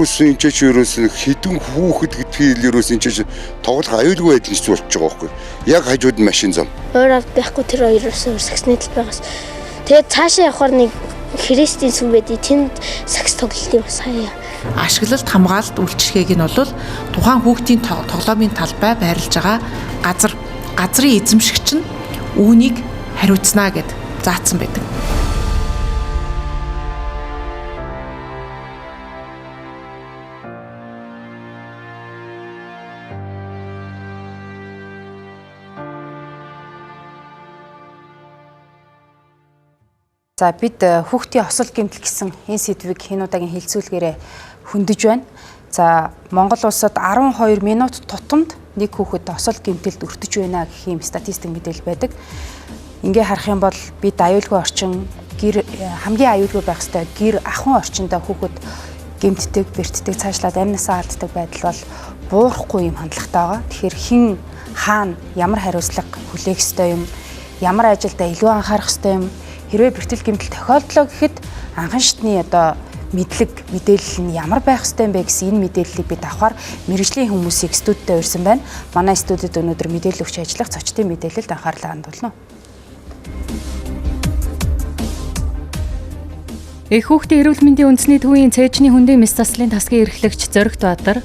Ерөөсөн энэ ч ерөөсөн хідэн хүүхэд гэдгийг ерөөсөн энэ ч тоглох аюулгүй байдал нь болчихж байгаа байхгүй. Яг хажууд нь машин зам. Ойр авд байхгүй тэр хоёроос саксны талбайгаас. Тэгээд цаашаа явахаар нэг хрестийн сүм байдгийг тэнд сакс тоглолт юм сая. Ашиглалт хамгаалалт үйлчилгээг нь бол тухайн хүүхдийн тоглоомын талбай байрлаж байгаа газар газрын эзэмшигч нь үүнийг хариуцнаа гэд заасан байдаг. За бид хүүхдийн осол гэмтэл гэсэн энэ сэдвийг энэ удаагийн хэлцүүлгээрээ хөндөж байна. За Монгол улсад 12 минут тутамд нэг хүүхэд осол гэмтэлд өртөж байна гэх юм статистик мэдээлэл байдаг. Ингээ харах юм бол бид аюулгүй орчин гэр хамгийн аюулгүй байх ёстой гэр ахуйн орчиндөө хүүхэд гэмтдэг, бэртдэг, цаашлаад амнасаа алддаг байдал бол буурахгүй юм хандлагатай байгаа. Тэгэхээр хэн хаана ямар хариуцлага хүлээх ёстой юм, ямар ажилдаа илүү анхаарах ёстой юм, хэрвээ бэртэл гэмтэл тохиолдлоо гэхэд анхан шатны одоо мэдлэг мэдээлэл нь ямар байх ёстой юм бэ гэсэн энэ мэдээллийг бид авахар мэргэжлийн хүмүүсийг студидтэй урьсан байна. Манай студид өнөөдөр мэдээлэл өгч ажиллах зочдын мэдээлэлд анхаарлаа хандуулна. Эх хүүхдийн эрүүл мэндийн үндэсний төвийн цээжний хөндийн мэс заслын тасгийн эрхлэгч Зоригт Баатар,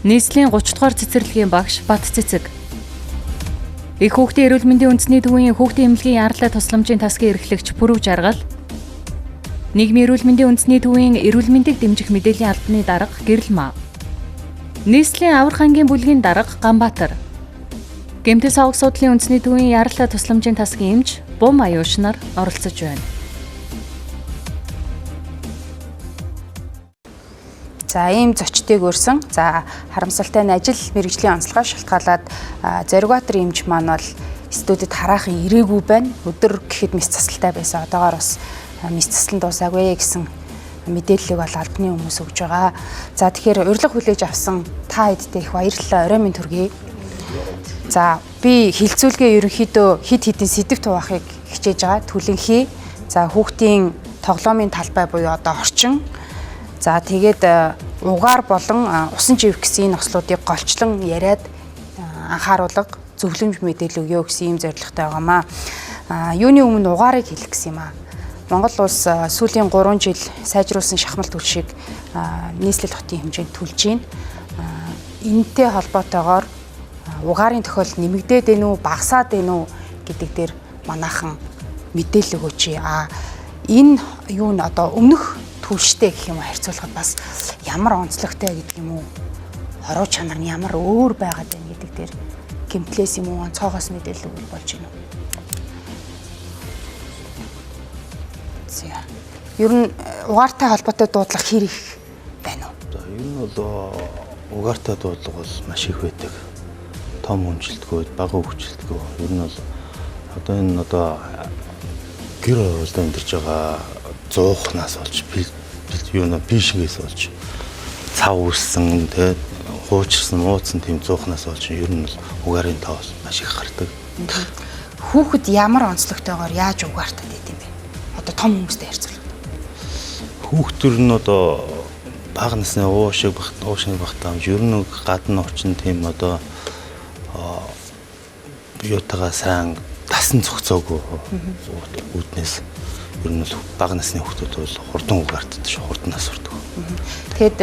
нийслэлийн 30 дугаар цэцэрлэгийн багш Бат Цэцэг, эх хүүхдийн эрүүл мэндийн үндэсний төвийн хүүхдийн эмнэлгийн яаралтай тусламжийн тасгийн эрхлэгч Пүрэв Жаргал, нийгмийн эрүүл мэндийн үндэсний төвийн эрүүл мэндийг дэмжих мэдээллийн албаны дарга Гэрэлмаа, нийслэлийн Аврах ангийн бүлгийн дарга Ганбаатар, гэмтэл савг судлалын үндэсний төвийн яаралтай тусламжийн тасгийн эмч Бум Аюуш нар оролцож байна. За ийм зочдыг өрсөн. За харамсалтай нь ажил мэргэжлийн онцлогоос шалтгаалаад Зоригбаатар эмч маань бол студид хараахан ирээгүй байна. Өдөр гэхэд мэс засалтай байсан. Одоогоор бас мэс заслан дуусаагүй гэсэн мэдээллийг бол албаны хүмүүс өгж байгаа. За тэгэхээр урилга хүлээж авсан та хэдтэй их баярлалаа. Орой минь төргий. За би хилцүүлгээ ерөнхийдөө хэд хэдэн сэдэв туваахыг хичээж байгаа. Түлэнхий. За хүүхдийн тоглоомын талбай буюу одоо орчин. За тэгээд угаар болон усан живх гэсэн энэ ослуудыг голчлон яриад анхааруулга зөвлөмж мэдээлэл өгөө гэсэн ийм зорилготой байгаамаа. Юуны өмнө угаарыг хэлэх гэсэн юм аа. Монгол улс сүүлийн 3 жил сайжруулсан шахмал түлшийг нийслэл хотын хэмжээнд түлж байна. Энэтэй холбоотойгоор угаарын тохиолдол нэмэгдээд байна уу, багасаад байна уу гэдэг дээр манайхан мэдээлэл өгөөч. Энэ юу н одоо өмнөх түлштэй гэх юм уу харьцуулахад бас ямар онцлогтой гэдэг юм уу, хоруу чанар нь ямар өөр байгаад байна гэдэг дээр гэмтлээс юм уу онцгойгоос мэдээлэл өгвөл болж байна уу? За. Ер нь угаартай холбоотой дуудлага хэр их байна уу? За ер нь бол угаартай дуудлага бол маш их байдаг. Том хүнжилтгүй, бага хөгжилтгүй. Ер нь бол одоо энэ одоо гэр оролдоо амьдарч байгаа зуухнаас болж юу нэ пишгээс болж цав үүссэн тэ хуучирсан мууцсан тийм зуухнаас болж ер нь бол угаарын тоо маш их гардаг. Хүүхэд ямар онцлогтойгоор яаж угаартаад байд юм бэ? Одоо том хүмүүстэй харьцуулахад. Хүүхдтөр нь одоо бага насны уушиг багтаа ер нь гадна орчин тийм одоо юутайгаа сайн дасан зохицоогүй үүднээс ер нь бол бага насны хүүхдүүд бол хурдан угаартдаг шүү, хурдан нас урдаг. Тэгэд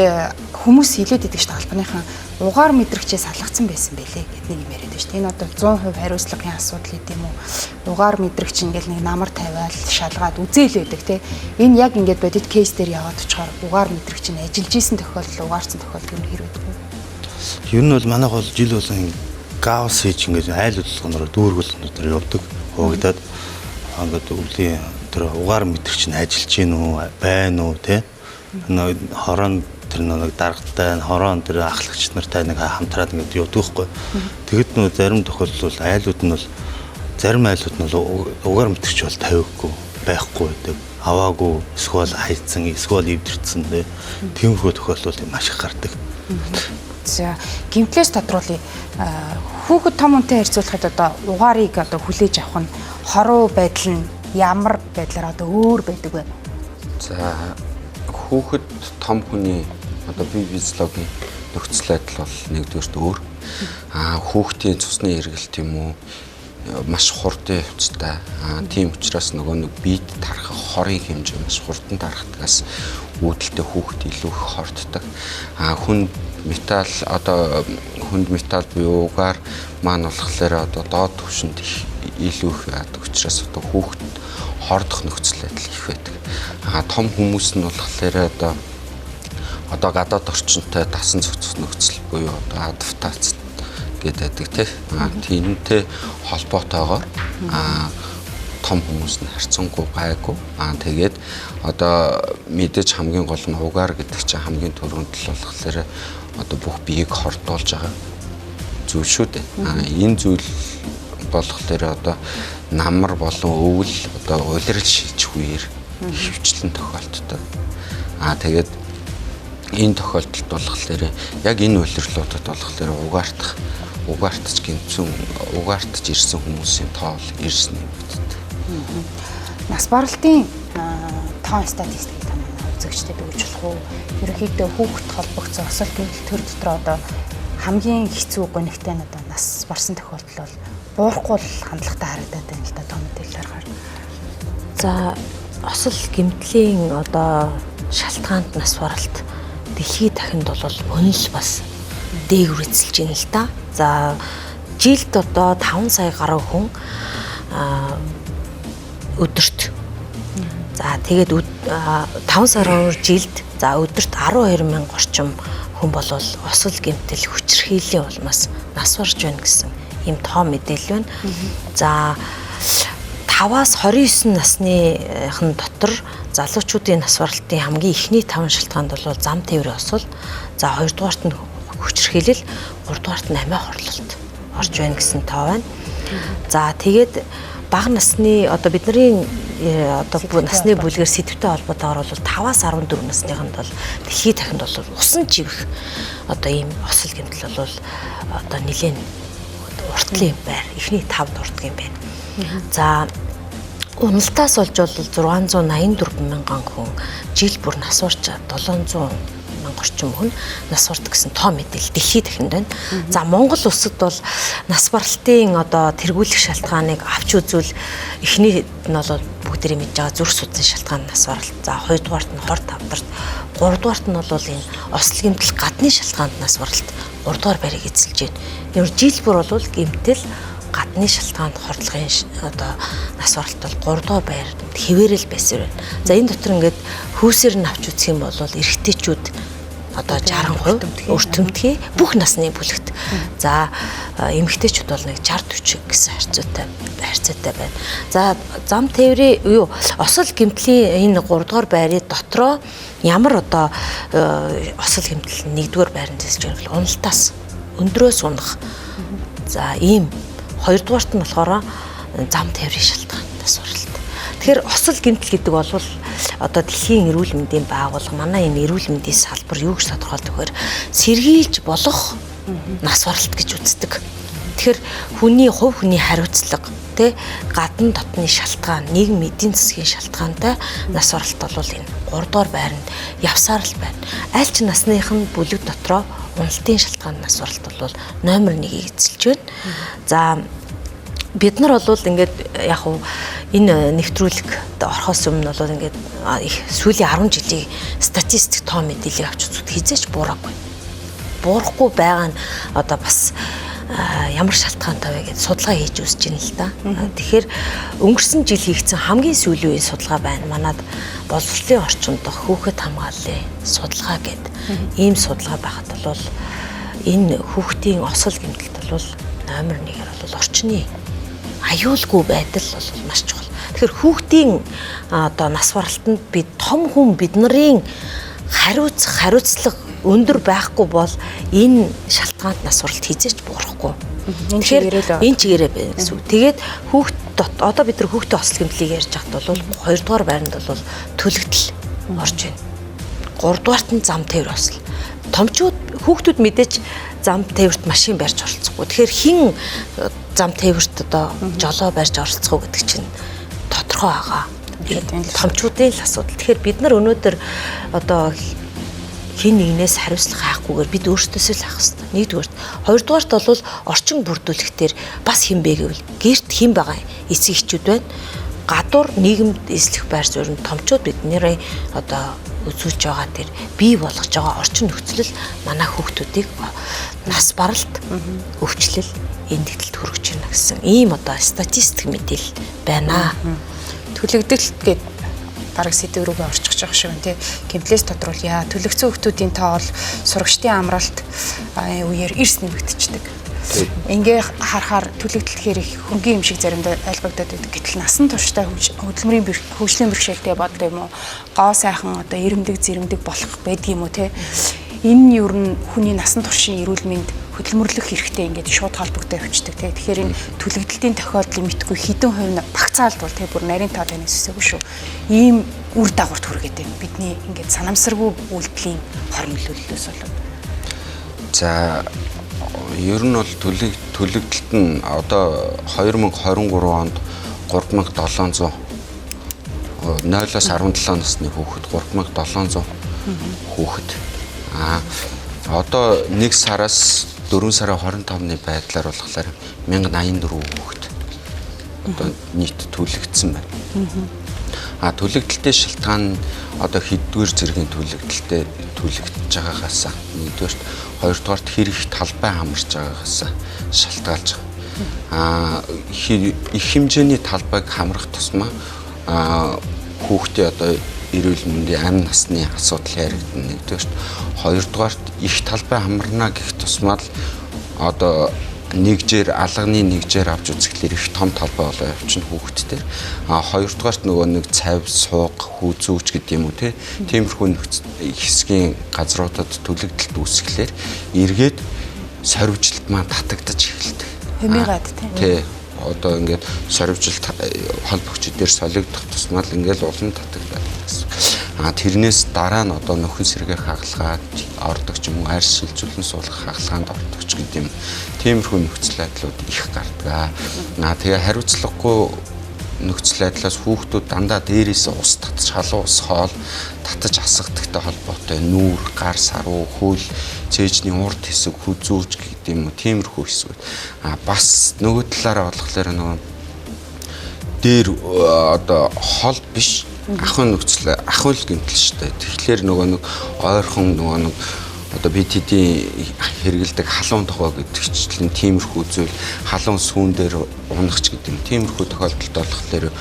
хүмүүс хилээд идэг шүү дээ, албаныхан угаар мэдрэгчээ салгацсан байсан байлээ гэд нэг юм яриад байна шүү дээ. Энэ одоо 100% хариуцлагын асуудал гэдэг юм уу? Угаар мэдрэгч ингээл нэг намар тавиал шалгаад үзээл байдаг те. Энэ яг ингээд бодит кейс дээр яваад очихоор угаар мэдрэгч нь ажиллаж исэн тохиолдол, угаарсан тохиолдол юу хэр байдаг вэ? Ер нь бол манайх бол жил болгон гаус хийж ингээд айл хөдөлгөөнөөр дүүргэл өндөр явдаг. Хуваагдаад ингээд өвлийн тэр угаар мэдрэгч нь ажиллаж гин үү, байна уу те. Хорон тэр нэг даргатай, хорон тэр ахлагч нартай нэг хамтраад ингээд явдаг хгүй. Тэгэд нөө зарим тохиолдолд бол айлууд нь бол зарим айлууд нь бол угаар мэдрэгч бол тавихгүй, байхгүй байдаг. Аваагүй, эсвэл хайцсан, эсвэл эвдэрсэн те. Тиймэрхүү тохиолдол маш их гардаг. За гэмтлээс тодруулъя. Хүүхэд том хүнтэй харьцуулахад одоо угаарыг одоо хүлээж авах нь хоруу байдал нь ямар байдлаар одоо өөр байдаг вэ? За Хүүхэд том хүний одоо бие физиологийн нөхцөл байдал бол нэгдүгээрт өөр. Хүүхдийн цусны эргэлт юм уу маш хурдан явцтай. Тийм учраас нөгөө нэг биед тархах хорын хэмжээ маш хурдан тархдагаас үүдэлтэй хүүхэд илүү их хорддог. Хүнд металл одоо хүнд металл буюу угаар маань болохоор одоо доод түвшинд их илүү их яадаг учраас одоо хүүхэд хордох нөхцөл байдал их байдаг. Том хүмүүс нь болохоор одоо гадаад орчинтой дасан зохицох нөхцөл буюу одоо адаптац гэдэг тий. Тэрнтэй холбоотойгоор том хүмүүс нь харьцангуй гайгүй. Тэгээд одоо мэдээж хамгийн гол нь угаар гэдэг чинь хамгийн түрүүнд л болохоор одоо бүх биеийг хордуулж байгаа зүйл шүү дээ. Энэ зүйл болохоор одоо намар болон өвөл одоо улирал шилжих үеэр хөвчлэн тохиолддог. Тэгээд энэ тохиолдолд болохоор яг энэ улирлуудад болохоор угаартч гэмцэн угаартч ирсэн хүмүүсийн тоол ирсэн нэмэгддэг. Нас баралтын тоон статистик та манай үзэгчдэд өгч болох уу? Ерөнхийдөө хүүхэд холбогдсон осол гэмтэл төр дотор одоо хамгийн хэцүү гонигтай нь одоо нас барсан тохиолдол бол буурахгүй л хандлагатай харагдаад байна л да тоо мэдээлэл харахаар. За осол гэмтлийн одоо шалтгаанд нас баралт дэлхийд дахинд бол мөн л бас дээгүүр эзэлж байна л да. За жилд одоо 5 сая гаруй хүн өдөрт. За тэгээд 5 сая гаруй жилд за өдөрт 12 мянга орчим хүн болвол осол гэмтэл хүчирхийллийн улмаас нас барж байна гэсэн ийм тоо мэдээлэл байна. За 5-аас 29 насныхан дотор залуучуудын нас баралтын хамгийн эхний 5 шалтгаанд бол зам тээврийн осол, за хоёрдугаарт нь хүчирхийлэл, гуравдугаарт нь амиа хорлолт орж байна гэсэн тоо байна. За тэгээд бага насны одоо бидний одоо насны бүлгээр сэдвтэй холбоотойгоор бол 5-аас 14 насныханд бол дэлхийд дахинд бол усан живэх одоо ийм осол гэмтэл бол одоо нэлээд уртлын байр эхний 5-д ордог юм байна. За уналтаас болж бол 684 мянган хүн жил бүр нас барч 700 мянга орчим хүн нас бардаг гэсэн тоо мэдээлэл дэлхийд дахинд байна. За Монгол улсад бол нас баралтын одоо тэргүүлэх шалтгааныг авч үзвэл эхний нь бол бүгдээрээ мэдж байгаа зүрх судасны шалтгаан нас баралт. За хоёрдугаарт нь хор тавдарт, гуравдугаарт нь бол энэ осол гэмтэл гадны шалтгаанд нас баралт гуравдугаар байрыг эзэлж байна. Ер жил бүр бол гэмтэл гадны шалтгаанд хордлогын одоо нас баралт бол 3 дугаар байр хэвээрэл байсан байна. За энэ дотор ингээд хүйсээр нь авч үзэх юм бол эрэгтэйчүүд одоо 60% өртөмтгий бүх насны бүлэгт. За эмэгтэйчүүд бол нэг 60 40 гэсэн харьцаатай байна. За зам тээврийн юу осол гэмтлийн энэ 3 дугаар байрын дотроо ямар одоо осол гэмтэл 1-р байранд эзэлж байгаа бол уналтаас өндрөөс унах. За ийм хоёрдугаарт нь болохоор зам тээврийн шалтгаан нас баралт. Тэгэхээр осол гэмтэл гэдэг бол одоо дэлхийн эрүүл мэндийн байгууллага манай энэ эрүүл мэндийн салбар юу гэж тодорхойлдог вэ? Сэргийлж болох нас баралт гэж үздэг. Тэгэхээр хүний хувь хүний хариуцлага тэ гадна дотны шалтгаан, нийгэм эдийн засгийн шалтгаантай нас баралт бол энэ 3 дугаар байранд явсаар л байна. Аль ч насных нь бүлэг дотроо уналтын шалтгаан нас баралт бол номер 1-ийг эзэлж байна. За бид нар бол ингээд яг уу энэ нэвтрүүлэг орохоос өмнө бол ингээд их сүүлийн 10 жилийн статистик тоо мэдээллийг авч үзэхэд хизээч буураагүй. Буурахгүй байгаа нь одоо бас ямар шалтгаантай вэ гэдээ судалгаа хийж үзэж байна л да. Тэгэхээр өнгөрсөн жил хийгдсэн хамгийн сүүлийн үеийн судалгаа байна. Манад боловсролын орчинд хүүхэд хамгааллын судалгаа гэдэг ийм судалгаа байхад бол энэ хүүхдийн осол гэмтэлт бол номер 1-ээр бол орчны аюулгүй байдал бол маш чухал. Тэгэхээр хүүхдийн одоо нас баралтанд бид том хүн бид нарын хариуцлага өндөр байхгүй бол энэ шалтгаанд нас баралт хизээч буурахгүй. Тэгэхээр энэ чигээрээ байна гэсэн үг. Тэгээд хүүхд одоо бид нар хүүхдийн осол гэмтлийг ярьж байхад бол хоёрдугаар байранд бол түлэгдэл орж байна. Гуравдугаарт нь зам тээвэр осол. Томчууд хүүхдүүд мэдээж зам тээвэрт машин барьж оролцохгүй. Тэгэхээр хэн зам тээвэрт одоо жолоо барьж оролцох уу гэдэг чинь тодорхой байгаа. Томчуудын л асуудал. Тэгэхээр бид нар өнөөдөр одоо хэн нэгнээс хариуцлага хайхгүйгээр бид өөрсдөөсөө л хайх хэрэгтэй. Нэгдүгээрт. Хоёрдугаарт бол орчин бүрдүүлэхдээ бас хэн бэ гэвэл гэрт хэн байгаа юм? Эцэг эхчүүд байна. Гадуур нийгэмд эзлэх байр суурь нь томчууд бидний одоо үзүүлж байгаа тэр бий болгож байгаа орчин нөхцөл манай хүүхдүүдийг нас баралт, өвчлөл, эндэгдэлд хүргэж байна гэсэн ийм одоо статистик мэдээлэл байна. Түлэгдэлт гээд бараг сэдв рүүгээ орчих жоох шиг байна тий. Гэмтлээс тодруулъя. Түлэгцэн хүүхдүүдийн тоо бол сурагчдын амралт үеэр эрс нэмэгдчихдэг. Ингээ харахаар түлэгдэлхээр их хөнгөн юм шиг заримдаа ойлгогдоод байдаг. Гэтэл насан туршдаа хөдөлмөрийн хөгжлийн бэрхшээлтэй бодол юм уу? Гоо сайхан одоо ирэмдэг зэрэмдэг болох байдгийм үү те. Энэ нь ер нь хүний насан туршийн эрүүл мэнд хөдөлмөрлөх хэрэгтэй ингээд шууд холбогдоо явчихдаг те. Тэгэхээр энэ түлэгдэлтийн тохиолдлыг мэдгүй хэдэн хувь нь багцаалд бол те бүр нарийн тоо таны төсөөгүй шүү. Ийм үр дагаварт хүргээд байна. Бидний ингээд санамсаргүй үйлдэлийн хор нөлөөллөөс болоод. За ер нь бол түлэгдэлт нь одоо 2023 онд 3700 0-оос 17 насны хүүхэд 3700 хүүхэд. Одоо 1 сараас 4 сарын 25-ны байдлаар болохоор 1084 хүүхэд одоо нийт түлэгдсэн байна. Түлэгдэлтэй шалтгаан одоо хэддүгээр зэргийн түлэгдэлтэй түлэгдэж байгаагаас нэгдүгээрт, хоёрдугаарт хэр их талбай хамарч байгаагаас шалтгаалж байгаа. Их хэмжээний талбайг хамрах тусмаа хүүхдийн одоо эрүүл мэндийн амь насны асуудал яригдана нэгдүгээрт. Хоёрдугаарт их талбай хамарна гэх тусмаа л одоо нэгжээр алганы нэгжээр авч үзэхлээр их том талбай болоо явчихна хүүхдтэй. Хоёрдугаарт нөгөө нэг цав, сууг, хүүзүүч гэдэг юм уу те. Тиймэрхүү хэсгийн газруудад түлэгдэлт үүсгэхлээр эргээд сорвижилт маань татагдаж эхэлдэг. Хэмээгээд те. Тий. Одоо ингээд сорвижилт холбогч дээр солигдох тусмаа л ингээд улам татагдаад гэсэн. Тэрнээс дараа нь одоо нөхөн сэргээх хагалгаа ордог ч юм уу, арьс шилжүүлэн суулгах хагалгаанд ордог ч гэдэг юм. Тиймэрхүү нөхцөл байдлууд их гардаг. Тэгээ хариуцлагагүй нөхцөл байдлаас хүүхдүүд дандаа дээрээс ус татаж, халуун ус хоол татаж асгадагтай холбоотой нүүр, гар саруу, хөл, цээжний урд хэсэг, хүзүүч гэдэг юм уу, тиймэрхүү хэсгүүд. Бас нөгөө талаараа болохоор нөгөө дээр одоо хол биш ахуйн нөхцөл, ахуй л гэмтэл шүү дээ. Тэгэхээр нөгөө нэг ойрхон нөгөө нэг одоо бид хэдийн хэрэгэлдэг халуун тогоо гэдэг чиглэлийн тиймэрхүү зүйл, халуун сүүн дээр унах ч гэдэг юм. Тиймэрхүү тохиолдолд болохоор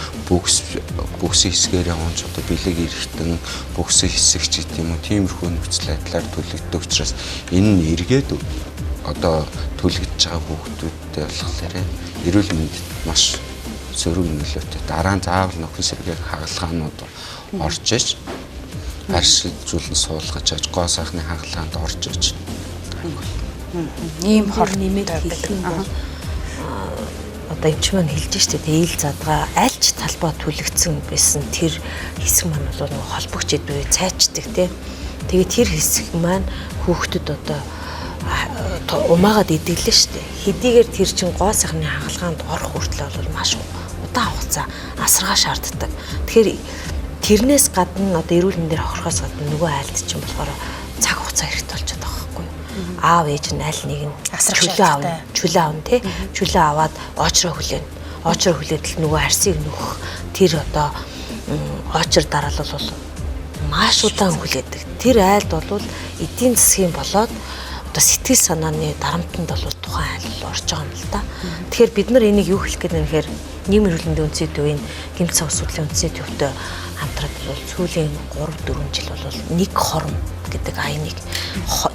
бөгсөн хэсгээрээ унж одоо бэлэг эрэхтэн, бөгсөн хэсэг ч гэдэг юм уу, тиймэрхүү нөхцөл байдлаар түлэгддэг учраас энэ нь эргээд одоо түлэгдэж байгаа хүүхдүүдтэй болохоор эрүүл мэндэд маш сөрөг нөлөөтэй. Дараа нь заавал нөхөн сэргээх хагалгаанууд орж иж арьс шилжүүлэн суулгаж аж гоо сайхны хагалгаанд орж иж ийм хор нэмээд хэлэх юм бол одоо эмч маань хэлж штэ дээл задгаа альч талбай түлэгдсэн байсан тэр хэсэг маань бол нөгөө холбогч эд буюу цайчдаг те. Тэгээд тэр хэсэг маань хүүхдэд одоо умаагаад идэглээ штэ. Хэдийгээр тэр чин гоо сайхны хагалгаанд орох хүртэл бол маш удаан хугацаа асаргаа шаарддаг. Тэгэхээр тэрнээс гадна одоо эрүүл мэндээр хохирохоос гадна нөгөө айлд чинь болохоор цаг хугацаа хэрэгтэй болчиход байгаа байхгүй юу? Аав ээж нь аль нэг нь асрах чөлөө аавна, чөлөө аавна тий. Чөлөө аваад оочроо хүлээн. Оочроо хүлээд л нөгөө арсыг нөхөх тэр одоо оочор дараалал бол маш удаан хүлээдэг. Тэр айлд бол эдийн засгийн болоод одоо сэтгэл санааны дарамтанд бол тухайн айл бол орж байгаа юм л да. Тэгэхээр бид нар энийг юу хэлэх гээд байна гэхээр нийгмийн эрүүл мэндийн үндэсний төвийн гэмт сав асуудлын үндэсний төвтэй хамтраад бол сүүлийн 3-4 жил бол нэг хором гэдэг аяныг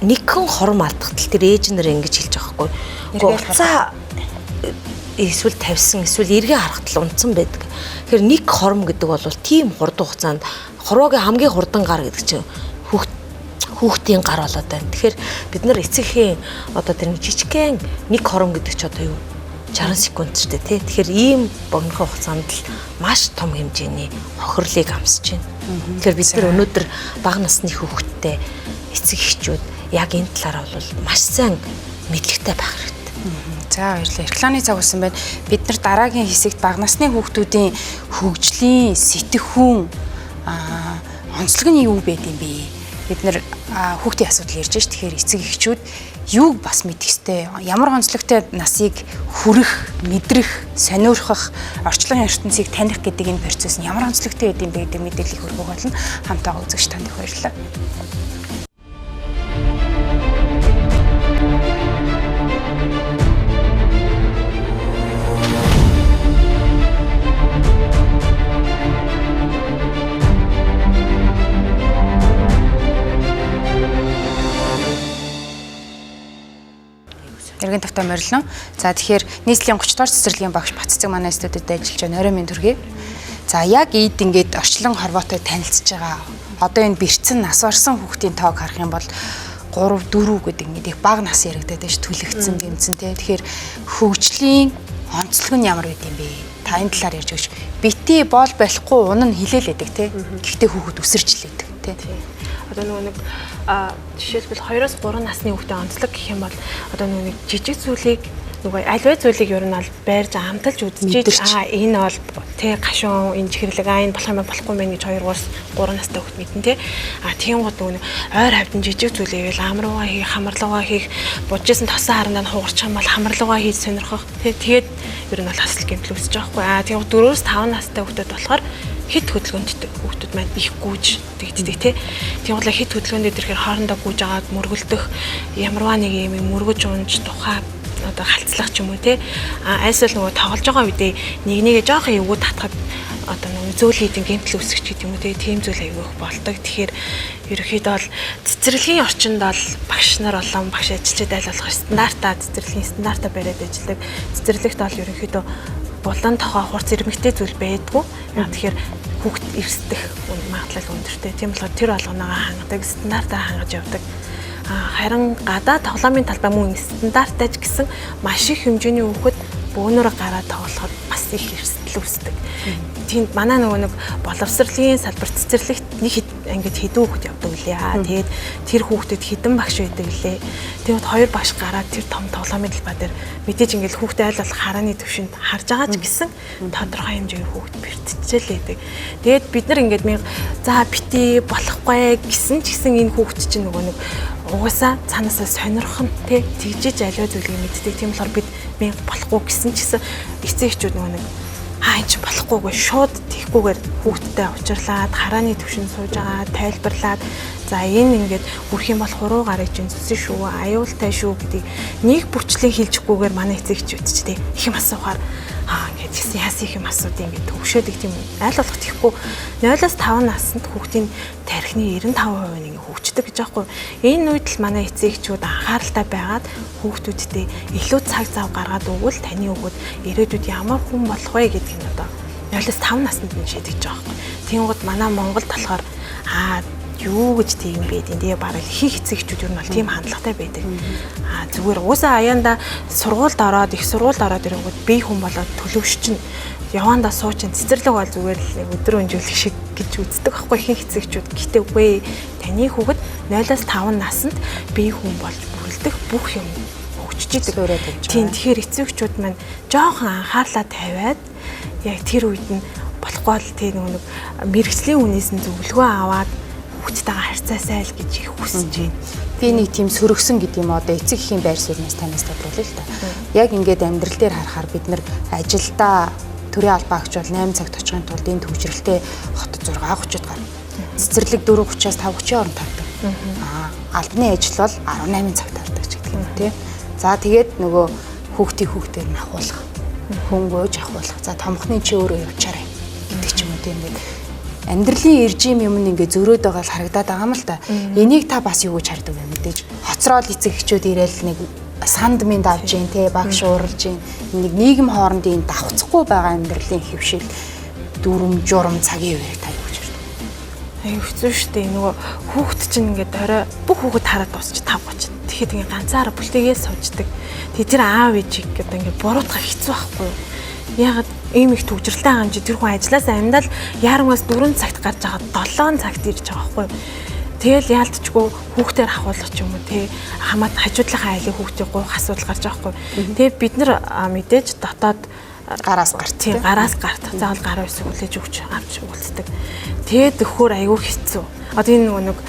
нэгхэн хором алдахтал тэр ээж нар ингэж хэлж байгаа хгүй. Уцаа эсвэл тавьсан эсвэл эргээ харахтал унтсан байдаг. Тэгэхээр нэг хором гэдэг бол тийм хурдан хугацаанд хорвоогийн хамгийн хурдан гар гэдэг чинь хүүхдийн гар болоод байна. Тэгэхээр бид нар эцэгхийн одоо тэр нэг жижигхэн нэг хором гэдэг чи одоо юу 60 секунд ч дээ тий. Тэгэхээр ийм богинохон хугацаанд л маш том хэмжээний хохирлыг амсаж байна. Тэгэхээр бид нар өнөөдөр бага насны хүүхдтэй эцэг эхчүүд яг энэ талаараа бол маш сайн мэдлэгтэй байх хэрэгтэй. За баярлалаа. Рекламын цаг болсон байна. Бид нар дараагийн хэсэгт бага насны хүүхдүүдийн хөгжлийн сэтгэхүйн онцлог нь юу байд юм бэ? Бид нар хүүхдийн асуудал ярьж ш. Тэгэхээр эцэг эхчүүд юуг бас мэдэх ёстой? Ямар онцлогтой насыг хүрэх, мэдрэх, сониорхох, орчлон ертөнцийг таних гэдэг энэ процесс нь ямар онцлогтой байд юм бэ гэдэг мэдээллийг хүргэх болно. Хамтаа үзэгч танд их баярлалаа. Эргэн тавтай морилно. За тэгэхээр нийслэлийн 30 дугаар цэцэрлэгийн багш Батцэцэг манай студид ажиллаж байна. Орой минь төргий. За яг ийд ингээд орчлон хорвоотой танилцж байгаа. Одоо энэ бэрцэн нас барсан хүүхдийн тоог харах юм бол 3 4 гэдэг ингээд их бага нас яригадаад байж түлэгдсэн гэмцэн те. Тэгэхээр хөгжлийн онцлог нь ямар байд юм бэ? Та энэ талаар ярьж өгч. Бити бол болохгүй унан хилээлэдэг те. Гэхдээ хүүхэд өсөрч лээдэг те. Одоо нөгөө нэг жишээлбэл 2-3 насны хүүхдээ онцлог гэх юм бол одоо нөгөө нэг жижиг зүйлийг нөгөө аливаа зүйлийг ер нь бол байрж амталж үзчихэж энэ бол тэ гашуун энэ чихэрлэг энэ болох юм болохгүй мэн гэж 2-3 настай хүүхд мэднэ тэ. А тийм гот нөгөө ойр хавьд жижиг зүйлээ ам руугаа хийх, хамарлуугаа хийх, будажсэн тосон харандаа нь хугарчих юм бол хамарлуугаа хийж сонирхох тэ. Тэгээд ер нь бол хасал гэмтэл үүсэж байгаа хгүй. А тийм 4-5 настай хүүхдүүд болохоор хит хөдөлгөөнтэй хүүхдүүд маань их гүйж тэгддэг тий. Тийм бол хит хөдөлгөөнд ирэхээр хоорондоо гүйж агаад мөргөлдөх ямарваа нэг юм мөргөж унж тухай одоо халцлах ч юм уу тий. А айсвал нөгөө тоглож байгаа үедээ нэг нэгэ жоохон эвгүй татхад одоо нөгөө зөөл хийдэн гэмтэл үүсгэх гэдэг юм уу тий. Тийм зүйл аягүй их болдог. Тэгэхээр ерөнхийдөө бол цэцэрлэгийн орчинд бол багш нар болон багш ажилчид айл болох стандартаа цэцэрлэгийн стандартаа бариад ажилладаг. Цэцэрлэгт бол ерөнхийдөө булан тохоо хурц ирмэгтэй зүйл байдгүй. Тэгэхээр хүүхд эрсдэх магадлал өндөртэй. Тийм болохоор тэр болгоноогоо хангадаг, стандартаа хангаж явдаг. Харин гадаа тоглоомын талбай мөн стандарттай ч гэсэн маш их хэмжээний хүүхэд бөөнөрөө гараад тоглоход бас их эрсдэл үүсдэг. Тэнд манай нөгөө нэг боловсролын салбар цэцэрлэгт нэг ангид хэдэн хүүхэд явдаг лээ. Тэгээд тэр хүүхдэд хэдэн багш байдаг лээ. Тэгээд хоёр багш гараад тэр том тоглоомын талбай дээр мэдээж ингээл хүүхдээ айл болох харааны төвшөнд харж байгаа ч гэсэн тодорхой хэмжээний хүүхд бэртчихлээ. Тэгээд бид нар ингээд за бити болохгүй гэсэн ч гэсэн энэ хүүхд чинь нөгөө нэг угаасаа цаанаасаа сонирхон тий тэгжиж аливаа зүйлийг мэддэг. Тийм болохоор бид мянга болохгүй гэсэн ч гэсэн эцэг эхчүүд нөгөө нэг энэ чинь болохгүйгээ шууд тийхгүйгээр хүүхдтэй учирлаад харааны төвшөнд сууж байгаа тайлбарлаад за энэ ингээд үрх юм бол хуруу гарыг чинь зүсэн шүү, аюултай шүү гэдгийг нэг бүрчлэн хэлжихгүйгээр манай эцэг эхчүүд ч тий их юм асуухаар ингээд тэгсэн яасан их юм асуудыг ингээд төвшөөдөг тийм үү. Аль болох тийхгүй 0-5 наснд хүүхдийн тархины 95% нь ингээд хөгждөг гэж аахгүй. Энэ үед л манай эцэг эхчүүд анхааралтай байгаад хүүхдүүдтэй илүү цаг зав гаргаад өгвөл таны хүүхэд ирээдүйд ямар хүн болох вэ гэдгийг нь одоо 0-5 наснд нь шийдэж байгаа байхгүй. Тэнгууд манай Монголд болохоор юу гэж тийм бэ гэдэг. Тэгээ бараг их эцэг эхчүүд ер нь бол тийм хандлагатай байдаг. Зүгээр уусаа аяанда сургуульд ороод их сургуульд ороод ирэнгүүт бие хүн болоод төлөвшчин явандаа суучин цэцэрлэг бол зүгээр л өдөр өнжүүлэх шиг гэж үздэг аахгүй их эцэг эхчүүд. Гэтэ үгүй таны хүүхэд 0-5 наснд бие хүн болж бүрэлдэх бүх юм хөгжиж идэг. Тийм тэгэхээр эцэг эхчүүд маань жоохон анхаарлаа тавиад яг тэр үед нь болохгүй бол тийм нэг мэрэгжлийн хүнээс нь зөвлөгөө аваад хүүхдтэйгээ харьцаасай л гэж их хүсэж байна. Би нэг тийм сөрөгсөн гэдэг юм одоо эцэг эхийн байр сууриас танаас тодруулъя л та. Яг ингээд амьдрал дээр харахаар бид нар ажилдаа төрийн албаа агч бол 8 цагт очихын тулд энэ төвжирэлтэй хотод 6:30-д гарна. Цэцэрлэг 4:30-аас 5:30-ийн хооронд тардаг. Албаны ажил бол 18 цагт тардаг ч гэдэг юм тий. За тэгээд нөгөө хүүхдийн хүүхдээр нь ахуулах, хөнгөөж ахуулах. За томхны чи өөрөө явчаарай гэдэг ч юм уу тий ингээд амьдралын режим юм ингээ зөрөөд байгаа л харагдаад байгаа юм л та. Энийг та бас юу гэж хардаг вэ мэдээж. Хоцрол эцэг эхчүүд ирээл нэг санд минь давж гин те багш ууралж гин нэг нийгэм хоорондын давхцахгүй байгаа амьдралын хэвшил дүрм журам цагийн үеийг та юу гэж хардаг? Аюу хэцүү шттэ. Нөгөө хүүхэд чинь ингээд орой бүх хүүхэд хараад дуусч 5:30. Тэгэхэд ингээ ганцаараа бүлтэйгээ сууждаг. Тэгээ тэр аав ээжийг одоо ингээ буруутгах хэцүү байхгүй юу? Яагаад ийм их төвжирэлтэй байгаа юм чи тэр хүн ажилласаа амьдал яармаас 4 цагт гарч байгаа 7 цагт ирж байгаа байхгүй юу. Тэгэл яалтчгүй хүүхдээр ахуулах ч юм уу тий хамаад хажуудлынхаа айлын хүүхдийг гуйх асуудал гарч байгаа хгүй. Тэгээ бид нар мэдээж дотоод гараас гарт тий гараас гарт заавал гар үсэг хүлээж өгч авч үлддэг. Тэгээд өхөр айгүй хэцүү. Одоо энэ нөгөө нэг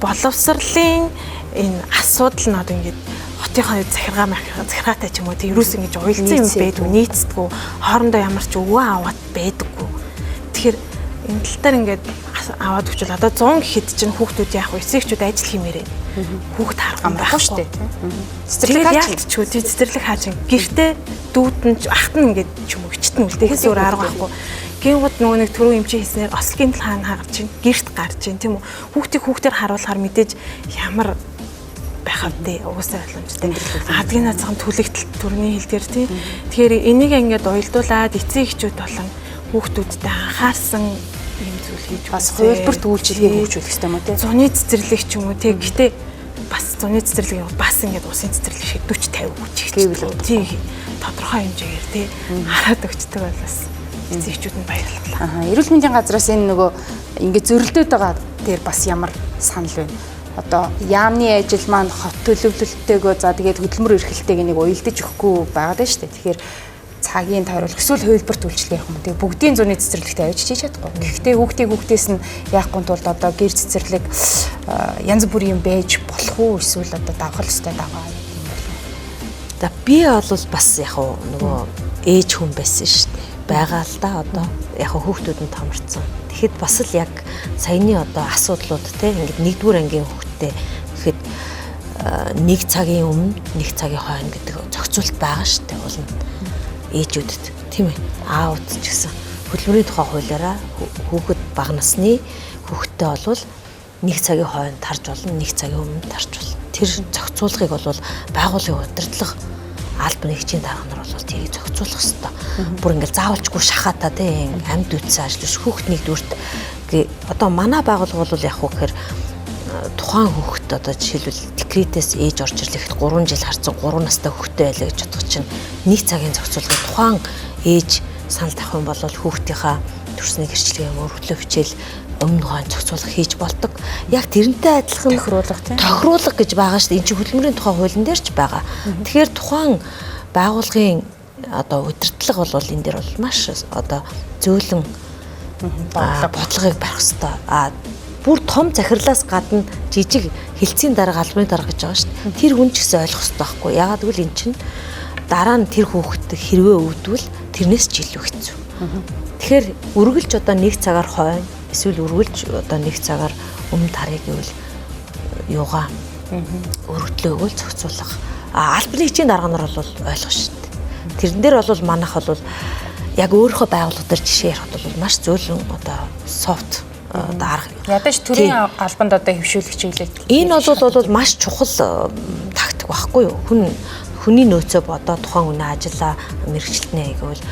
боловсрлын энэ асуудал нь одоо ингээд хотынхоо захиргаа захиргаатай ч юм уу тий ерөөс ингэж уялдсан юм байдгүй, нийцдэггүй, хоорондоо ямар ч өвөө аваад байдаггүй. Тэгэхээр энэ тал дээр ингээд аваад өгчвөл одоо 100 гэхэд чинь хүүхдүүд яах вэ? Эцэгчүүд ажил хиймээрээ. Хүүхд харах амархгүй шүү дээ. Цэцэрлэг хаачгүй тий цэцэрлэг хаачин гэртээ дүүд нь ахт нь ингээд ч юм уу ичт нь үлдээхээс өөр арга байхгүй. Гингууд нөгөө нэг түрүү эмчийн хийснээр ослогийн тал хаана гарч ийн гэрт гарч ийн тийм үү. Хүүхдийг хүүхдээр харуулахаар мэдээж ямар байх вэ? Угсаа боломжтой. Адгийн наацхан түлэгтэл төрний хил дээр тий. Тэгэхээр энийг ингээд уялдуулаад эцэг эхчүүд болон хүүхдүүдтэй анхаарсан ийм зүйл хийж бас хувилбарт үйлчилгээг хөгжүүлэх хэрэгтэй юм уу тий. Зуны цэцэрлэг ч юм уу тий. Гэтэ бас зуны цэцэрлэг бас ингээд усын цэцэрлэг шиг 40 50 өгч гэвэл тий тодорхой хэмжээгээр тий хараад өгчдөг бол бас эцэг эхчүүд нь баярлалаа. Аа, эрүүл мэндийн газраас энэ нөгөө ингээд зөрөлдөд байгаа дээр бас ямар санал байна? Одоо яамны ажил маань хот төлөвлөлттэйгөө за тэгээд хөдөлмөр эрхлэлтэйг нэг уялдаж өгөхгүй байгаад байна шүү дээ. Тэгэхээр цагийн тойруулах эсвэл хувилбарт үйлчлэх юм. Тэгээ бүгдийн зуны цэцэрлэгтээ авчиж хийж чадахгүй. Гэхдээ хүүхдийг хүүхдээс нь яахгүй тулд одоо гэр цэцэрлэг янз бүрийн юм байж болох уу эсвэл одоо давхал өстэй давгаа юм болов. За би бол бас яг нөгөө ээж хүн байсан шүү дээ. Байгаа л да одоо яг хүүхдүүд нь томорцсон. Тэгэхэд бас л яг саяны одоо асуудлууд те ингээд нэгдүгээр ангийн хүүхдтэй гэхэд нэг цагийн өмнө нэг цагийн хойно гэдэг зохицуулт байгаа шүү дээ. Уул нь ээжүүдэд тийм ээ аауд ч гэсэн хөдөлмөрийн тухай хуулиараа хүүхэд бага насны хүүхэдтэй болвол нэг цагийн хойно тарж болно, нэг цагийн өмнө тарж болно. Тэр зохицуулгыг бол байгууллагын удирдлага албаны хичээн дарга нар бол тэрийг зохицуулах ёстой. Бүр ингээл заавалчгүй шахаатаа тийм амьд үтсэн ажил биш. Хүүхэд нэгдүгüрт одоо манай байгууллага бол яг уу гэхээр тухайн хүүхэд одоо жишээлбэл декретээс ээж орж ирлэхэд 3 жил харцсан 3 настай хүүхэдтэй байлаа гэж бодох чинь нэг цагийн зохицуулгыг тухайн ээж санал тавих юм бол хүүхдийнхаа төрсний гэрчлэгээ юм өргөдлөө хичээл өмнө хойно зохицуулга хийж болдог. Яг тэрнтэй адилхан тохируулга тийм тохируулга гэж байгаа шүү дээ. Энэ чинь хөдөлмөрийн тухай хуулийн дээр ч байгаа. Тэгэхээр тухайн байгууллагын одоо удирдлага бол энэ дээр бол маш одоо зөөлөн бодлогыг барих ёстой. А бүр том захирлаас гадна жижиг хилцийн дарга, албаны дарга гэж байгаа шүү дээ. Тэр хүн ч гэсэн ойлгох ёстой байхгүй. Яагаад гэвэл эн чинь дараа нь тэр хүүхэд хэрвээ өвдвөл тэрнээс ч илүү хэцүү. Тэгэхээр үргэлж одоо нэг цагаар хойно эсвэл үргэлж одоо нэг цагаар өмнө тарыг гэвэл юугаа өргөдлөө өгөөл зохицуулах. А албаны хичээн дарга нар бол ойлгох шүү дээ. Тэрэн дээр бол манайх бол яг өөрийнхөө байгууллага дээр жишээ ярихад бол маш зөөлөн одоо софт одоо арга. Ядаж төрийн албанд одоо хөвшүүлэх чиглэл. Энэ бол маш чухал тактик байхгүй юу? Хүний нөөцөө бодоо тухайн үнэ ажиллаа мэрэгчлэнэ гэвэл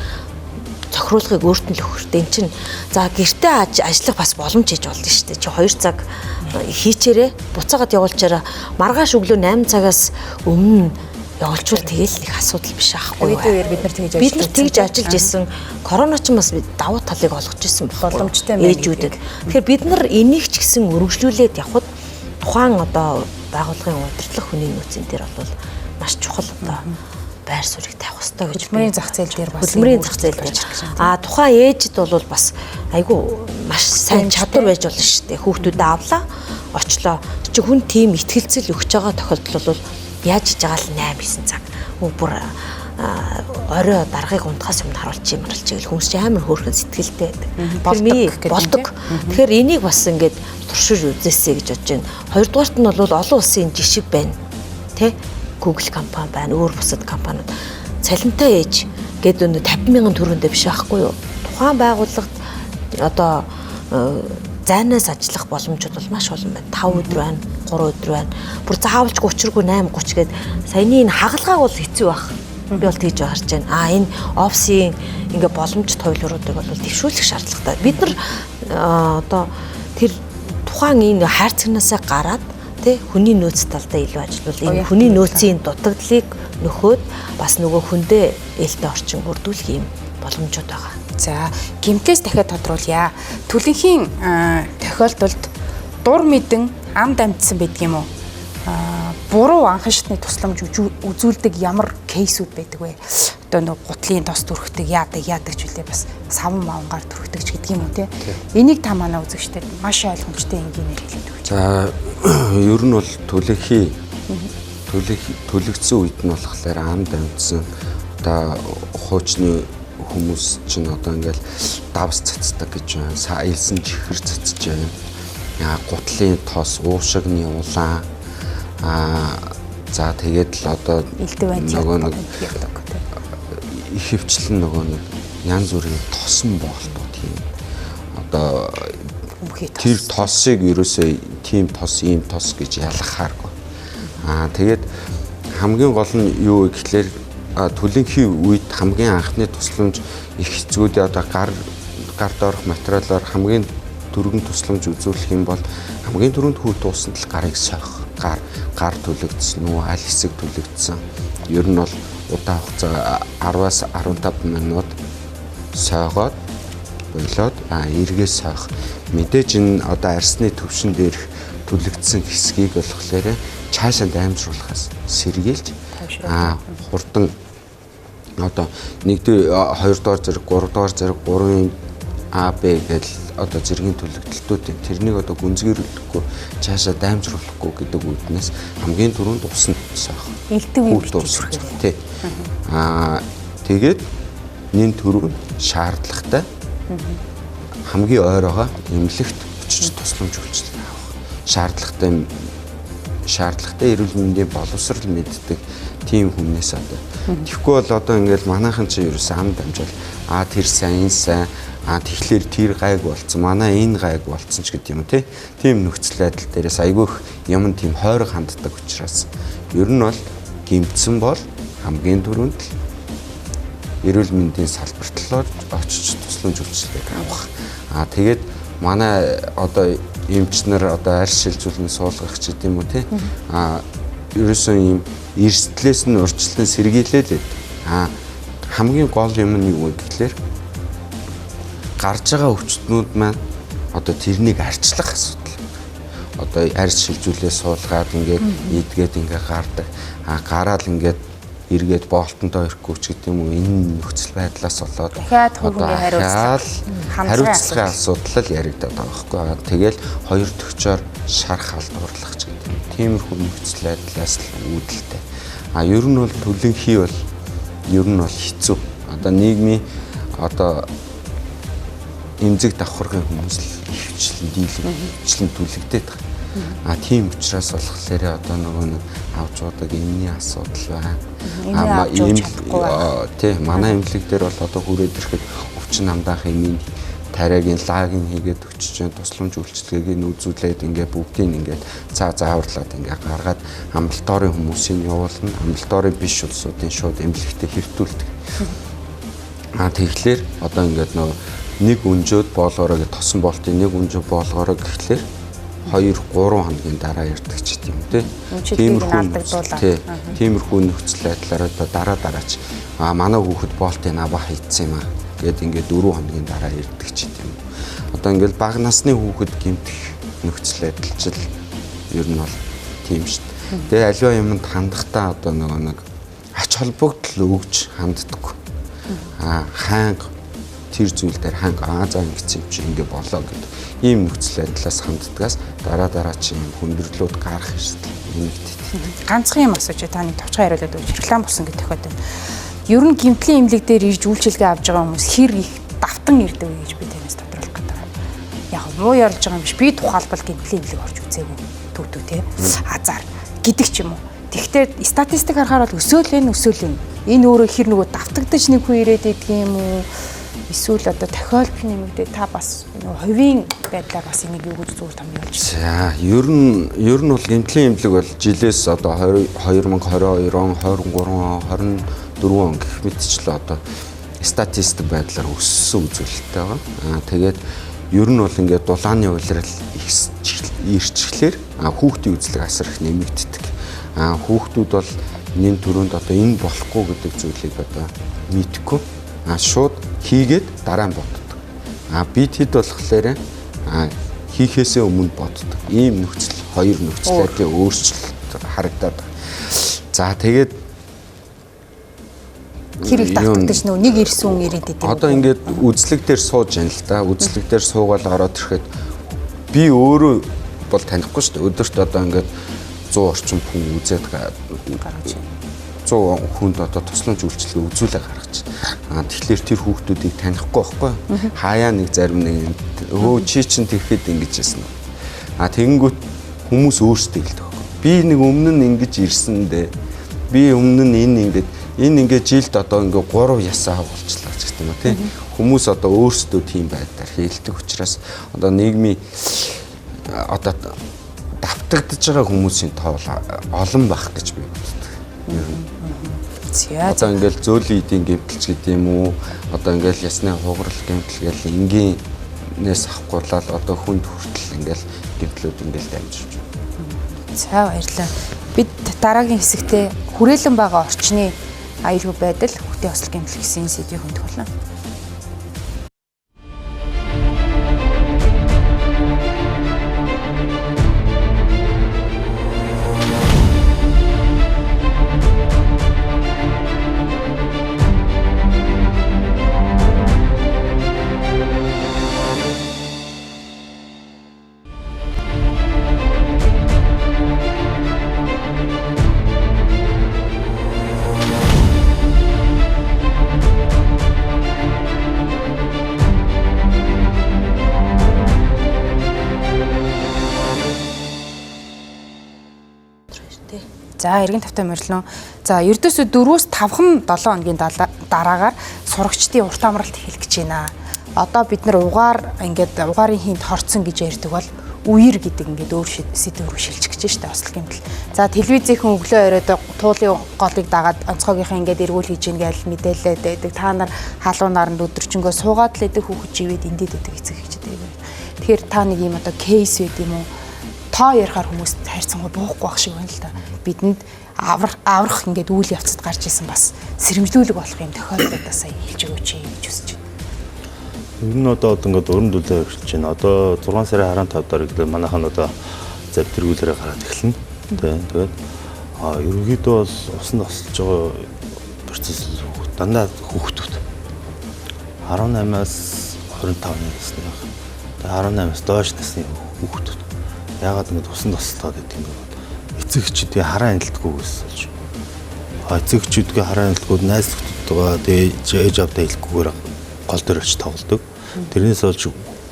тохируулгыг өөрт нь л өгөх хэрэгтэй. Эн чинь за гэртээ ажиллах бас боломж хийж болно шүү дээ. Чи 2 цаг хийчээрээ буцаагаад явуулчаараа маргааш өглөө 8 цагаас өмнө явуулчвал тэгэл их асуудал биш аахгүй юу? Бид нар тэгж ажиллаж бид нар тэгж ажиллаж исэн. Корона ч бас давуу талыг олгож исэн боломжтой ээжүүдэд. Тэгэхээр бид нар энийг ч гэсэн өргөжлүүлээд явхад тухайн одоо байгууллагын удирдлага хүний нөөцөн дээр бол маш чухал одоо байр суурийг тавих ёстой гэж хөдөлмөрийн зах зээл дээр бас хөдөлмөрийн зах зээл дээр. А тухайн ээжид бол бас айгүй маш сайн чадвар байж болно шүү дээ. Хүүхдүүдээ авлаа, очлоо. Чи хүн тийм итгэлцэл өгч байгаа тохиолдол бол яаж хийж байгаа л 8 9 цаг. Бүр орой даргыг унтахаас өмнө харуулчих юм аралчих гэл хүмүүс чи амар хөөрхөн сэтгэлтэй байдаг. Болдог. Тэгэхээр энийг бас ингээд туршиж үзээсэй гэж бодож байна. Хоёрдугаарт нь бол олон улсын жишг байна. Тэ? Google компани байна, өөр бусад компаниуд. Цалинтай ээж гэдэг өнө 50 мянган төгрөгөндөө биш байхгүй юу? Тухайн байгууллагад одоо зайнаас ажиллах боломжууд бол маш олон байна. 5 өдөр байна, 3 өдөр байна. Бүр заавалчгүй учиргүй 8:30 гээд саяны энэ хагалгааг бол хэцүү байх. Би бол тэгж харж байна. А энэ офисын ингээ боломж төвлөрүүдийг бол дэвшүүлэх шаардлагатай. Бид нар одоо тэр тухайн энэ хайрцагнаасаа гараад тэ хүний нөөц талдаа илүү ажиллавал энэ хүний нөөцийн дутагдлыг нөхөөд бас нөгөө хүндээ ээлтэй орчин бүрдүүлэх юм боломжууд байгаа. За, гэмтлээс дахиад тодруулъя. Түлэнхийн тохиолдолд дур мэдэн Амд амтсан байдаг юм уу? Буруу анхан шатны тусламж үзүүлдэг ямар кейсүүд байдаг вэ? Одоо нэг гутлын тос түрхдэг, яадаг ч үлээ бас саван мавнгаар түрхдэг ч гэдэг юм уу те. Энийг та манай үзэгчдэд маш ойлгомжтой энгийнээр хэлээд өгч. За ер нь бол түлхий түлэгдсэн үед нь болохоор амд амтсан одоо хуучны хүмүүс чинь одоо ингээл давс цацдаг гэж байна. Элсэн чихэр цацж байна. Гутлын тос, уушигны улаан за тэгээд л одоо нөгөө нэг ихэвчлэн нөгөө нэг янз бүрийн тосон боолтууд тийм. Одоо тэр тосыг ерөөсөө тийм тос, ийм тос гэж ялгахааргүй. Тэгээд хамгийн гол нь юу вэ гэхлээр түлэнхий үед хамгийн анхны тусламж их хэцгүүдээ одоо гар доорх материалаар хамгийн түргэн тусламж үзүүлэх юм бол хамгийн түрүүнд хүү туусанд л гарыг сойх. Гар түлэгдсэн үү, аль хэсэг түлэгдсэн. Ер нь бол удаан хугацаа 10-аас 15 минут сойгоод болоод эргээ сойх. Мэдээж энэ одоо арсны төвшин дээрх түлэгдсэн хэсгийг болохоор цаашаа даймжруулахаас сэргийлж хурдан одоо 1 2 дугаар зэрэг 3 дугаар зэрэг 3-ын А Б гэл одоо зэргийн түлэгдэлтүүд тэрнийг одоо гүнзгийрүүлэхгүй цаашаа даймжруулахгүй гэдэг үүднээс хамгийн түрүүнд усанд сойх. Элдв юм бичиж тий. Тэгээд нэн түрүүнд шаардлагатай хамгийн ойрогоо эмнэлэгт очиж тусламж үйлчилгээ авах. Шаардлагатай эрүүл мэндийн боловсрол мэддэг тийм хүмүүнээс одоо. Тэгэхгүй бол одоо ингээл манайхан чи ерөөсөн ам дамжаал тэр сайн энэ сайн тэгэхээр тэр гайг болцсон манай энэ гайг болцсон ч гэдэг юм тий. Тийм нөхцөл байдал дээрээс айгүй их юм тийм хойрог ханддаг учраас ер нь бол гэмтсэн бол хамгийн түрүүнд л эрүүл мэндийн салбарт л очиж тусламж үйлчилгээг авах. Тэгээд манай одоо эмч нар одоо арьс шилжүүлэн суулгах ч гэдэм үү тий. Ерөөсөн ийм эрсдлээс нь урьдчилан сэргийлээд байдаг. Хамгийн гол юм нь юу вэ гэхлээр гарч байгаа өвчтнүүд маань одоо тэрнийг арчлах асуудал. Одоо арьс шилжүүлээ суулгаад ингээд идгээд ингээд гардаг. Гараал ингээд эргээд боолтонтой ирэхгүй ч гэдэг юм уу энэ нөхцөл байдлаас болоод дахиад хөрөнгөний хариуцлагын асуудал л яригадаад байгаа байхгүй. Тэгэл хоёр төгчөөр шарх халдварлах ч гэдэг юм. Тиймэрхүү нөхцөл байдлаас л үүдэлтэй. Ер нь бол түлэнхий бол ер нь бол хэцүү. Одоо нийгмийн одоо эмзэг давхаргын хүмүүс л ихэвчлэн дийлэн ихэвчлэн түлэгдээд байгаа. Тийм учраас болохоор одоо нөгөө нэг авч уудаг эмний асуудал байна. Тий, манай эмнэлэг дээр бол одоо хүрээд ирэхэд өвчин намдаах эмийн тариагийн лагийн хийгээд өчөж чинь тусламж үйлчилгээг нь үзүүлээд ингээ бүгдийг ингээд цаа зааварлаад ингээ гаргаад амбулаторийн хүмүүсийг явуулна. Амбулаторийн биш улсуудын шууд эмнэлэгтээ хэвтүүлдэг. Тэгэхээр одоо ингээд нөгөө нэг өнжөөд боолгоороо гэ тосон боолтын нэг өнжөө боолгоороо гэхлээр 2 3 хоногийн дараа ирдэг ч тийм үү. Тиймэрхүү нөхцөл байдлаар одоо дараа дараач манай хүүхэд боолтын аваа хийцсэн юм аа гэд ингээд 4 хоногийн дараа ирдэг ч тийм үү. Одоо ингээд бага насны хүүхэд гэмтэх нөхцөл байдал ч л ер нь бол тийм шүү дээ. Тэгээ аливаа юмд хандахдаа одоо нөгөө нэг ач холбогдол өгж ханддаг. Хаанга тэр зүйл дээр ханга за ингэсэн юм чи ингэ болоо гэдэг ийм нөхцөл байдлаас ханддагаас дараа дараа чи юм хүндрэлүүд гарах эрсдэл нэмэгддэг. Ганцхан юм асууж та нэг товчхон хариулаад өгч реклам болсон гэх тохиолдолд ер нь гэмтлийн эмнэлэг дээр ирж үйлчилгээ авж байгаа хүмүүс хэр их давтан ирдэг вэ гэж би танаас тодруулах гэдэг. Яг муу ярьж байгаа юм биш. Би тухайлбал гэмтлийн эмнэлэг орж үзээгүй түүтүү те. Азар гэдэг ч юм уу. Тэгэхдээ статистик харахаар бол өсөөл энэ өсөөл энэ. Энэ өөрөө хэр нөгөө давтагдаж нэг хүн ирээд идэх юм уу? Эсвэл одоо тохиолдол нэмэгдээ та бас нөгөө хувийн байдлаар бас энийг юу гэж зүгээр томьёолж байна. За, ер нь бол гэмтлийн эмнэлэг бол жилээс одоо 2022 он, 23 он, 24 он гэх мэтчлээ одоо статистик байдлаар өссөн үзүүлэлттэй байгаа. Тэгээд ер нь бол ингээд дулааны улирал ирчихлээр хүүхдийн үзлэг асар их нэмэгддэг. Хүүхдүүд бол нэн төрөнд одоо энэ болохгүй гэдэг зүйлийг одоо мэдэхгүй шууд хийгээд дараа нь боддог. Би тэд болохоор хийхээсээ өмнө боддог. Ийм нөхцөл Хоёр нөхцөл байдлын өөрчлөлт харагдаад байна. За тэгээд хэрэг давтагдаж нөө нэг ирсэн хүн ирээд идэв. Одоо ингээд үзлэг дээр сууж яана л да. Үзлэг дээр суугаал ороод ирэхэд би өөрөө бол танихгүй шүү дээ. Өдөрт одоо ингээд 100 орчим хүн үзээд гаргаж байна. 100 хүнд одоо тусламж үйлчилгээ үзүүлээ гаргаж байна. Тэгэхээр тэр хүүхдүүдийг танихгүй байхгүй. Хаяа нэг зарим нэг өө чи чин тэгэхэд ингэж яасан. Тэгэнгүүт хүмүүс өөрсдөө хэлдэг байхгүй. Би нэг өмнө нь ингэж ирсэн дээ. Би өмнө нь энэ ингэж энэ ингээд жилд одоо ингээд 3 ясаа хавуулчлаа ч гэдэг юм уу тий. Хүмүүс одоо өөрсдөө тийм байдлаар хэлдэг учраас одоо нийгмийн одоо давтагдж байгаа хүмүүсийн тоо олон байх гэж би боддог. За одоо ингээд зөөлөн эдийн гэмтэл ч гэдэг юм уу, одоо ингээд ясны хугарал гэмтэл гэл энгийнээс авахгүйрлал одоо хүнд хүртэл ингээд гэмтлүүд ингээд дамжирч байна. За баярлалаа. Бид дараагийн хэсэгтээ хүрээлэн байгаа орчны аюулгүй байдал, хүүхдийн осол гэмтэл гэсэн сэдвийг хөндөх болно. За эргэн тавтай морилно. За ердөөсөө 4-5 7 хоногийн дараагаар сурагчдын урт амралт эхэлэх гэж байна. Одоо бид нар угаар ингээд угаарын хийнд хорцсон гэж ярьдаг бол үер гэдэг ингээд өөр сэдв рүү шилжих гэж штэ осол гэмтэл. За телевизийнхэн өглөө оройд туулын голыг дагаад онцгойгийнхан ингээд эргүүл хийж ийн гэж мэдээлээд байдаг. Та нар халуун наранд өдөржингөө суугаад л идэг хүүхэд живээд эндээд идэг эцэг эхчүүд байдаг. Тэгэхээр та нэг юм одоо кейс байд юм уу? Тоо ярихаар хүмүүс хайрцангуй буухгүй байх шиг байна л да. Бидэнд аврах ингээд үйл явцад гарч исэн бас сэрэмжлүүлэг болох юм тохиолдлуудаас хэлж өгөөч гэж хүсэж байна. Ер нь одоо ингээд уран дүлээ эхэлж байна. Одоо 6 сарын 15 дараа гэлээ манайхан одоо завтэргүүлээрээ гараад эхэлнэ. Тэгээд ерөнхийдөө бол усанд осолж байгаа процесс дандаа хүүхдүүд 18-аас 25 насны байх. 18-аас доош насны хүүхдүүд яагаад ингэж усанд осолтоод байдаг юм бэ? Эцэг эхчүүдийн хараа анилдаггүй гэсэн болж. Эцэг эхчүүдийн хараа анилдаггүй найз нөхдөдтэйгээ тэгээ ээж авдаа хэлэхгүйгээр гол дээр очиж тоглодог. Тэрнээс болж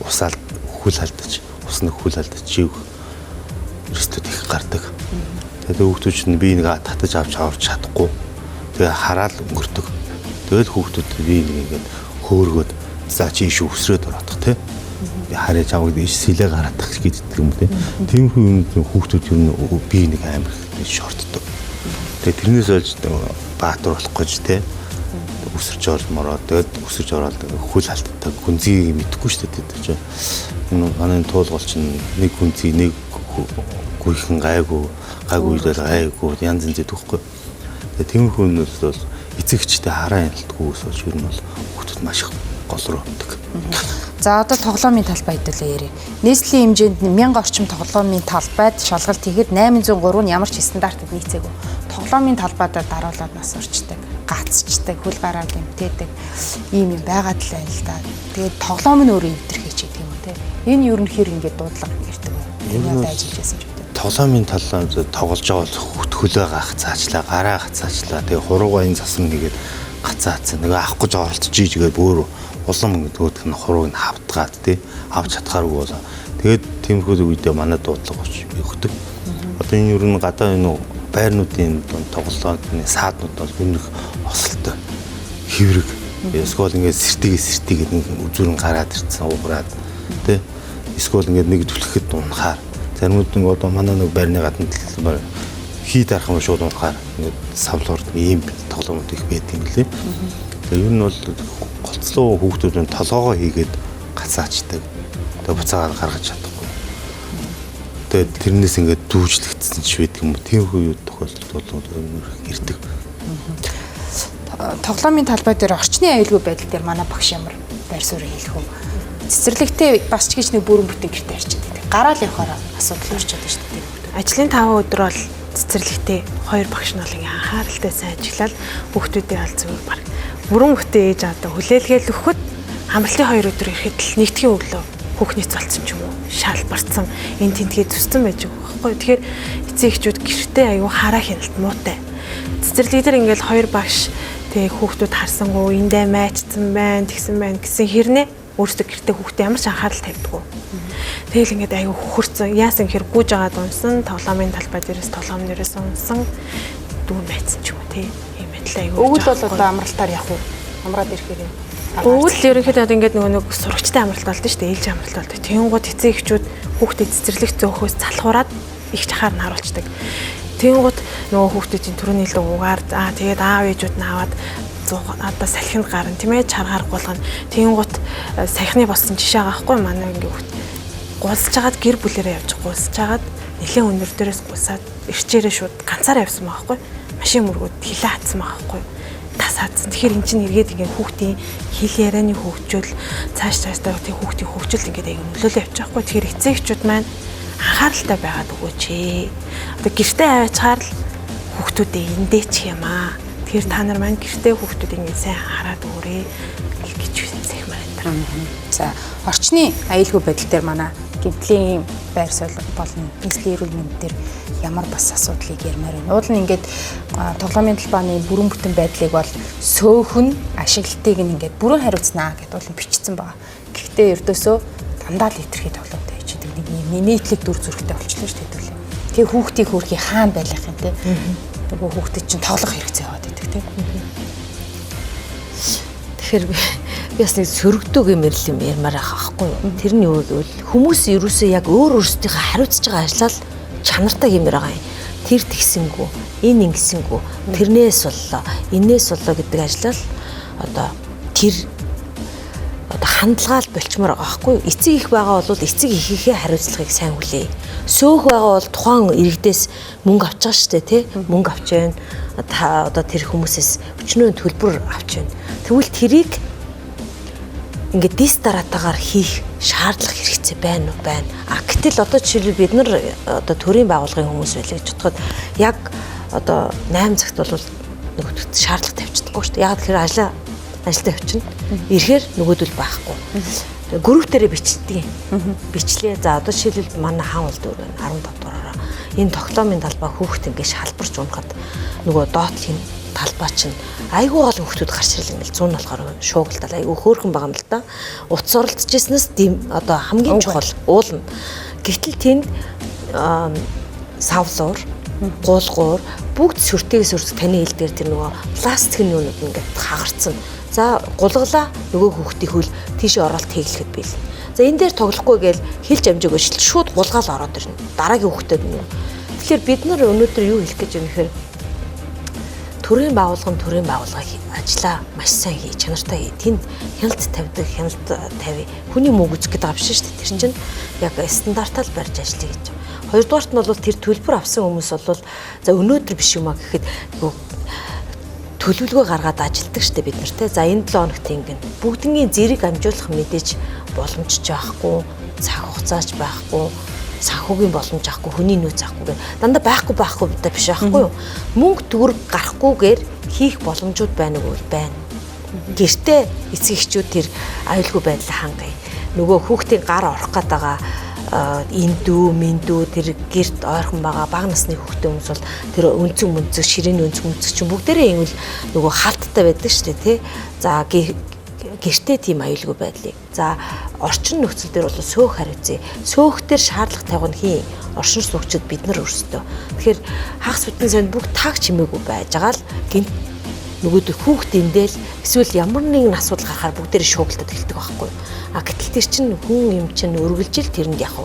усаал хөл алдаж, усны хөл алдаж живх эрсдэл их гардаг. Тэгээд хүүхдүүд чинь бие нэг татаж авч авч чадахгүй. Тэгээ хараал өнгөрдөг. Тэгэл хүүхдүүд бие нэг ингээд хөөргөөд за чи иш өсрөөд ороодох тий. Хараа чамайг иш сэлээ гараадах гэдэг юм тий. Тиймэрхүү юм хүүхдүүд ер нь бие нэг амар шортдог. Тэгээ тэрнээс болж баатар болох гэж тий. Өсөрч ормороо тэгээд өсөрч ороод хөл алддаг. Гүнзгий мэдэхгүй шүү дээ тэр чинь. Манай туулгол чинь нэг гүнзгий нэг гүйхэн гайгүй гайгүй гайгүй янз янз гэдэг байхгүй. Тэгээ тиймэрхүү юмнууд бол эцэг эхчтэй хараа яналтгүйгээс болж ер нь бол хүүхдүүд маш их гол руу явдаг. За одоо тоглоомын талбай хэдүүлээ ярив. Нийслэлийн хэмжээнд 1000 орчим тоглоомын талбайд шалгалт хийхэд 803 нь ямар ч стандартад нийцээгүй. Тоглоомын талбайдаа даруулаад нас орчдөг, гацчдаг, хөл гараа гэмтээдэг ийм юм байгаад л байна л да. Тэгээд тоглоом нь өөрөө эвдэрхээч гэдэг юм уу те. Энэ ер нь хэр ингээд дуудлага ирдэг вэ? Энэ одоо ажиллаж байсан ч гэдэг. Тоглоомын талбай тоглож байгаа бол хөлөө гацаачлаа, гараа гацаачлаа. Тэгээ хуруугаа энэ засам нэгээд гацаацсан. Нөгөө авах гэж оролцож ийжгээд бүр улам ингээд өөдөх нь хурууг нь хавтгаад тий авч чадхааргүй болоо. Тэгээд тиймэрхүү үедээ манай дуудлага очиж өгдөг. Одоо энэ ер нь гадаа энэ байрнуудын тоглоомны сааднууд бол ер нь осолтой хэврэг. Эсвэл ингээд сэртигээ нэг үзүүрэн гараад ирсэн уураад тий. Эсвэл ингээд нэг түлхэхэд унахаар. Заримуд нэг одоо манай нэг байрны гадна талбар хий дарах юм шууд унахаар ингээд савлуур ийм тоглоомууд их байд юм лээ. Тэгээ ер нь бол голцлоо хүүхдүүд нь толгоогоо хийгээд гацаачдаг. Тэгээ буцаагаар гаргаж чадахгүй. Тэгээд тэрнээс ингээд дүүжлэгдсэн ч байдаг юм уу. Тиймэрхүү юу тохиолдол бол ирдэг. Тоглоомын талбай дээр орчны аюулгүй байдал дээр манай багш ямар байр суурь хэлэх вэ? Цэцэрлэгтээ бас ч гэж нэг бүрэн бүтэн гэрте харчаад байдаг. Гараал явахаар асуудал орчод байна шүү дээ. Ажлын 5 өдөр бол цэцэрлэгтээ хоёр багш нь бол ингээ анхааралтай сайн ажиллаад хүүхдүүдээ бол зүгээр баг бүрэн бүтэн ээж аваа хүлээлгээл өгөхөд амралтын 2 өдөр ирэхэд л нэгдгийн өглөө хүүхний цолцсон ч юм уу шалбарцсан энэ тентгээ зүсцэн байж байгаа байхгүй. Тэгэхээр эцэг эхчүүд гэртээ аюу хараа хяналт муутай. Цэцэрлэг дээр ингээл хоёр багш тэг хүүхдүүд харсангуу эндээ майчсан байна тэгсэн байна гэсэн хэрнээ өөрсдөө гэртээ хүүхдээ ямар ч анхаарал тавьдаггүй. Тэгэл ингээд аюу хөхөрцөн. Яасан гэхээр гүйж агаад унсан, тоглоомын талбай дээрээс тоглоом дээрээс унсан дүүн байцсан ч юм уу тий. Ийм байдлаа аюу. Өвөл бол одоо амралтаар явах уу? Амраад ирэхээр юм. Өвөл ерөнхийдөө одоо ингээд нөгөө нэг сурагчтай амралт болдсон шүү дээ. Ээлж амралт болдог. Тэнгууд эцэг эхчүүд хүүхдээ цэцэрлэгт зөөхөөс залхуураад их чахаар нь харуулцдаг. Тэнгууд нөгөө хүүхдүүдийн түрүүний хэлдэг угаар аа тэгээд аав ээжүүд нь аваад одоо салхинд гарна тийм ээ чаргаар гулгана. Тэнгууд саяхны болсон жишээ байгаа хгүй манай ингээ хүүхд гулсаж хагаад гэр бүлэрээ явж гулсаж хагаад нэлээд өндөр дээрээс гулсаад ирчээрээ шууд ганцаараа явсан байгаа хгүй. Машин мөргүүд хилээ хатсан байгаа хгүй. Тас хатсан. Тэгэхээр эн чинь эргээд ингээ хүүхдийн хэл ярианы хөгжил цааш цаашдаа тэг хүүхдийн хөгжил ингээд аяг нөлөөлөө явчих байхгүй. Тэгэхээр эцэг эхчүүд маань анхааралтай байгаад өгөөч ээ. Одоо гэртээ аваачаар л хүүхдүүдээ эндээч юм аа. Тэгэхээр та нар маань гэртээ хүүхдүүд ингээд сайн анхаарад өгөөрэй гэж сэхмээр байна. За орчны аюулгүй байдал дээр манай гэмтлийн байр суурь болон нийслэлийн эрүүл мэнд дээр ямар бас асуудлыг ярмаар байна. Уул нь ингээд тоглоомын талбааны бүрэн бүтэн байдлыг бол сөөхөн ашиглалтыг нь ингээд бүрэн хариуцнаа гэдээ бол бичсэн байгаа. Гэхдээ ердөөсөө дандаа л хэтэрхий тоглоомтой хийж байдаг. Нэг юм нийтлэг дүр зурагтай болчихлоо шүү дээ хэдүүлээ. Тэгээ хүүхдийг хөөрхий хаана байлгах юм те. Нөгөө хүүхдэд чинь тоглох хэрэгцээ яваад байдаг те. Тэгэхээр би бас нэг сөрөгдөг юм ярил юм ярмаар байх аахгүй юу. Тэр нь юу гэвэл хүмүүс ерөөсөө яг өөр өөрсдийнхээ хариуцж байгаа ажлаа л чанартай гэмээр байгаа юм. Тэр тэгсэнгүү, энэ ингэсэнгүү, тэрнээс боллоо, энээс боллоо гэдэг ажлаа л одоо тэр одоо хандлагаал болчмоор байгаа байхгүй юу. Эцэг их байгаа бол эцэг ихийнхээ хариуцлагыг сайн хүлээе. Сөөх байгаа бол тухайн иргэдээс мөнгө авч байгаа шүү дээ, тий? Мөнгө авч байна. Та одоо тэр хүмүүсээс өчнөө төлбөр авч байна. Тэгвэл тэрийг ингээд дис дараатаагаар хийх шаардлага хэрэгцээ байна уу? Байна. А гэтэл одоо жишээлбэл бид нар одоо төрийн байгууллагын хүмүүс байлаа гэж бодоход яг одоо 8 цагт бол нөгөөдөлт шаардлага тавьчихдаггүй шүү дээ. Яг тэгэхээр ажилдаа явчихна. Ирэхээр нөгөөдөл байхгүй. Групп дээрээ бичдэг юм. Бичлээ. За одоо жишээлбэл манай хаан уул дүүр байна. 15 дугаараараа. Энэ тоглоомын талбай хүүхд ингээд шалбарч унахад нөгөө доотлын талбай чинь айгүй гол хүүхдүүд гарч ирэл ингээл зүүн болохоор шуугалтал айгүй хөөрхөн байгаа юм л да. Утас оролцож ирснээс одоо хамгийн чухал уулна. Гэтэл тэнд савлуур, гуулгуур бүгд сүртэйгээс өрсөх таны хэл дээр тэр нөгөө пластикийн юунууд ингээд хагарцсан. За гулгалаа нөгөө хүүхдийн хөл тийшээ оролт хийлгэхэд биел. За энэ дээр тоглохгүй гээл хэлж амжаагүй шууд гулгаал ороод ирнэ. Дараагийн хүүхдэд нь. Тэгэхээр бид нар өнөөдөр юу хэлэх гэж байна гэхээр төрийн байгууллага нь төрийн байгууллага ажлаа маш сайн хий, чанартай хий. Тэнд хяналт тавьдаг, хяналт тавь. Хүний мөнгө үзэх гэдэг авшин шүү дээ. Тэр чинь яг стандартаар барьж ажиллая гэж. Хоёрдугаарт нь бол тэр төлбөр авсан хүмүүс бол за өнөөдөр биш юм а гэхэд төлөвлөгөө гаргаад ажилдаг шүү дээ бид нар те. За энэ 7 хоногт ингэн бүгднгийн зэрэг амжуулах мэдээж боломж ч байхгүй, цаг хугацаач байхгүй, санхүүгийн боломж авахгүй, хүний нөөц авахгүй гэх. Дандаа байхгүй байхгүй биш байхгүй юу? Мөнгө төгрөг гарахгүйгээр хийх боломжууд байна уу байна. Гэртээ эцэг эхчүүд тэр аюулгүй байдлаа хангая. Нөгөө хүүхдийн гар орох гээд байгаа эндүү, мэндүү тэр гэрт ойрхон байгаа бага насны хүүхдээ хүмүүс бол тэр өнцөг мөнцөг, ширээний өнцөг мөнцөг чинь бүгдээрээ ингэвэл нөгөө хаалттай байдаг шүү дээ, тий. За гэртээ тийм аюулгүй байдлыг. За орчин нөхцөл дээр бол сөөх хариуцъя. Сөөх дээр шаардлага тавих нь хийн. Оршин суугчид бид нар өөрсдөө. Тэгэхээр хагас бүтэн санд бүгд таг чимээгүй байж байгаа л гинт нөгөөдөр хүүхд эндэл эсвэл ямар нэгэн асуудал гарахаар бүгдээрээ шуугилдаад эхэлдэг байхгүй. А гэтэл тэр чинь хүн юм чинь өргөлжил тэрэнд яг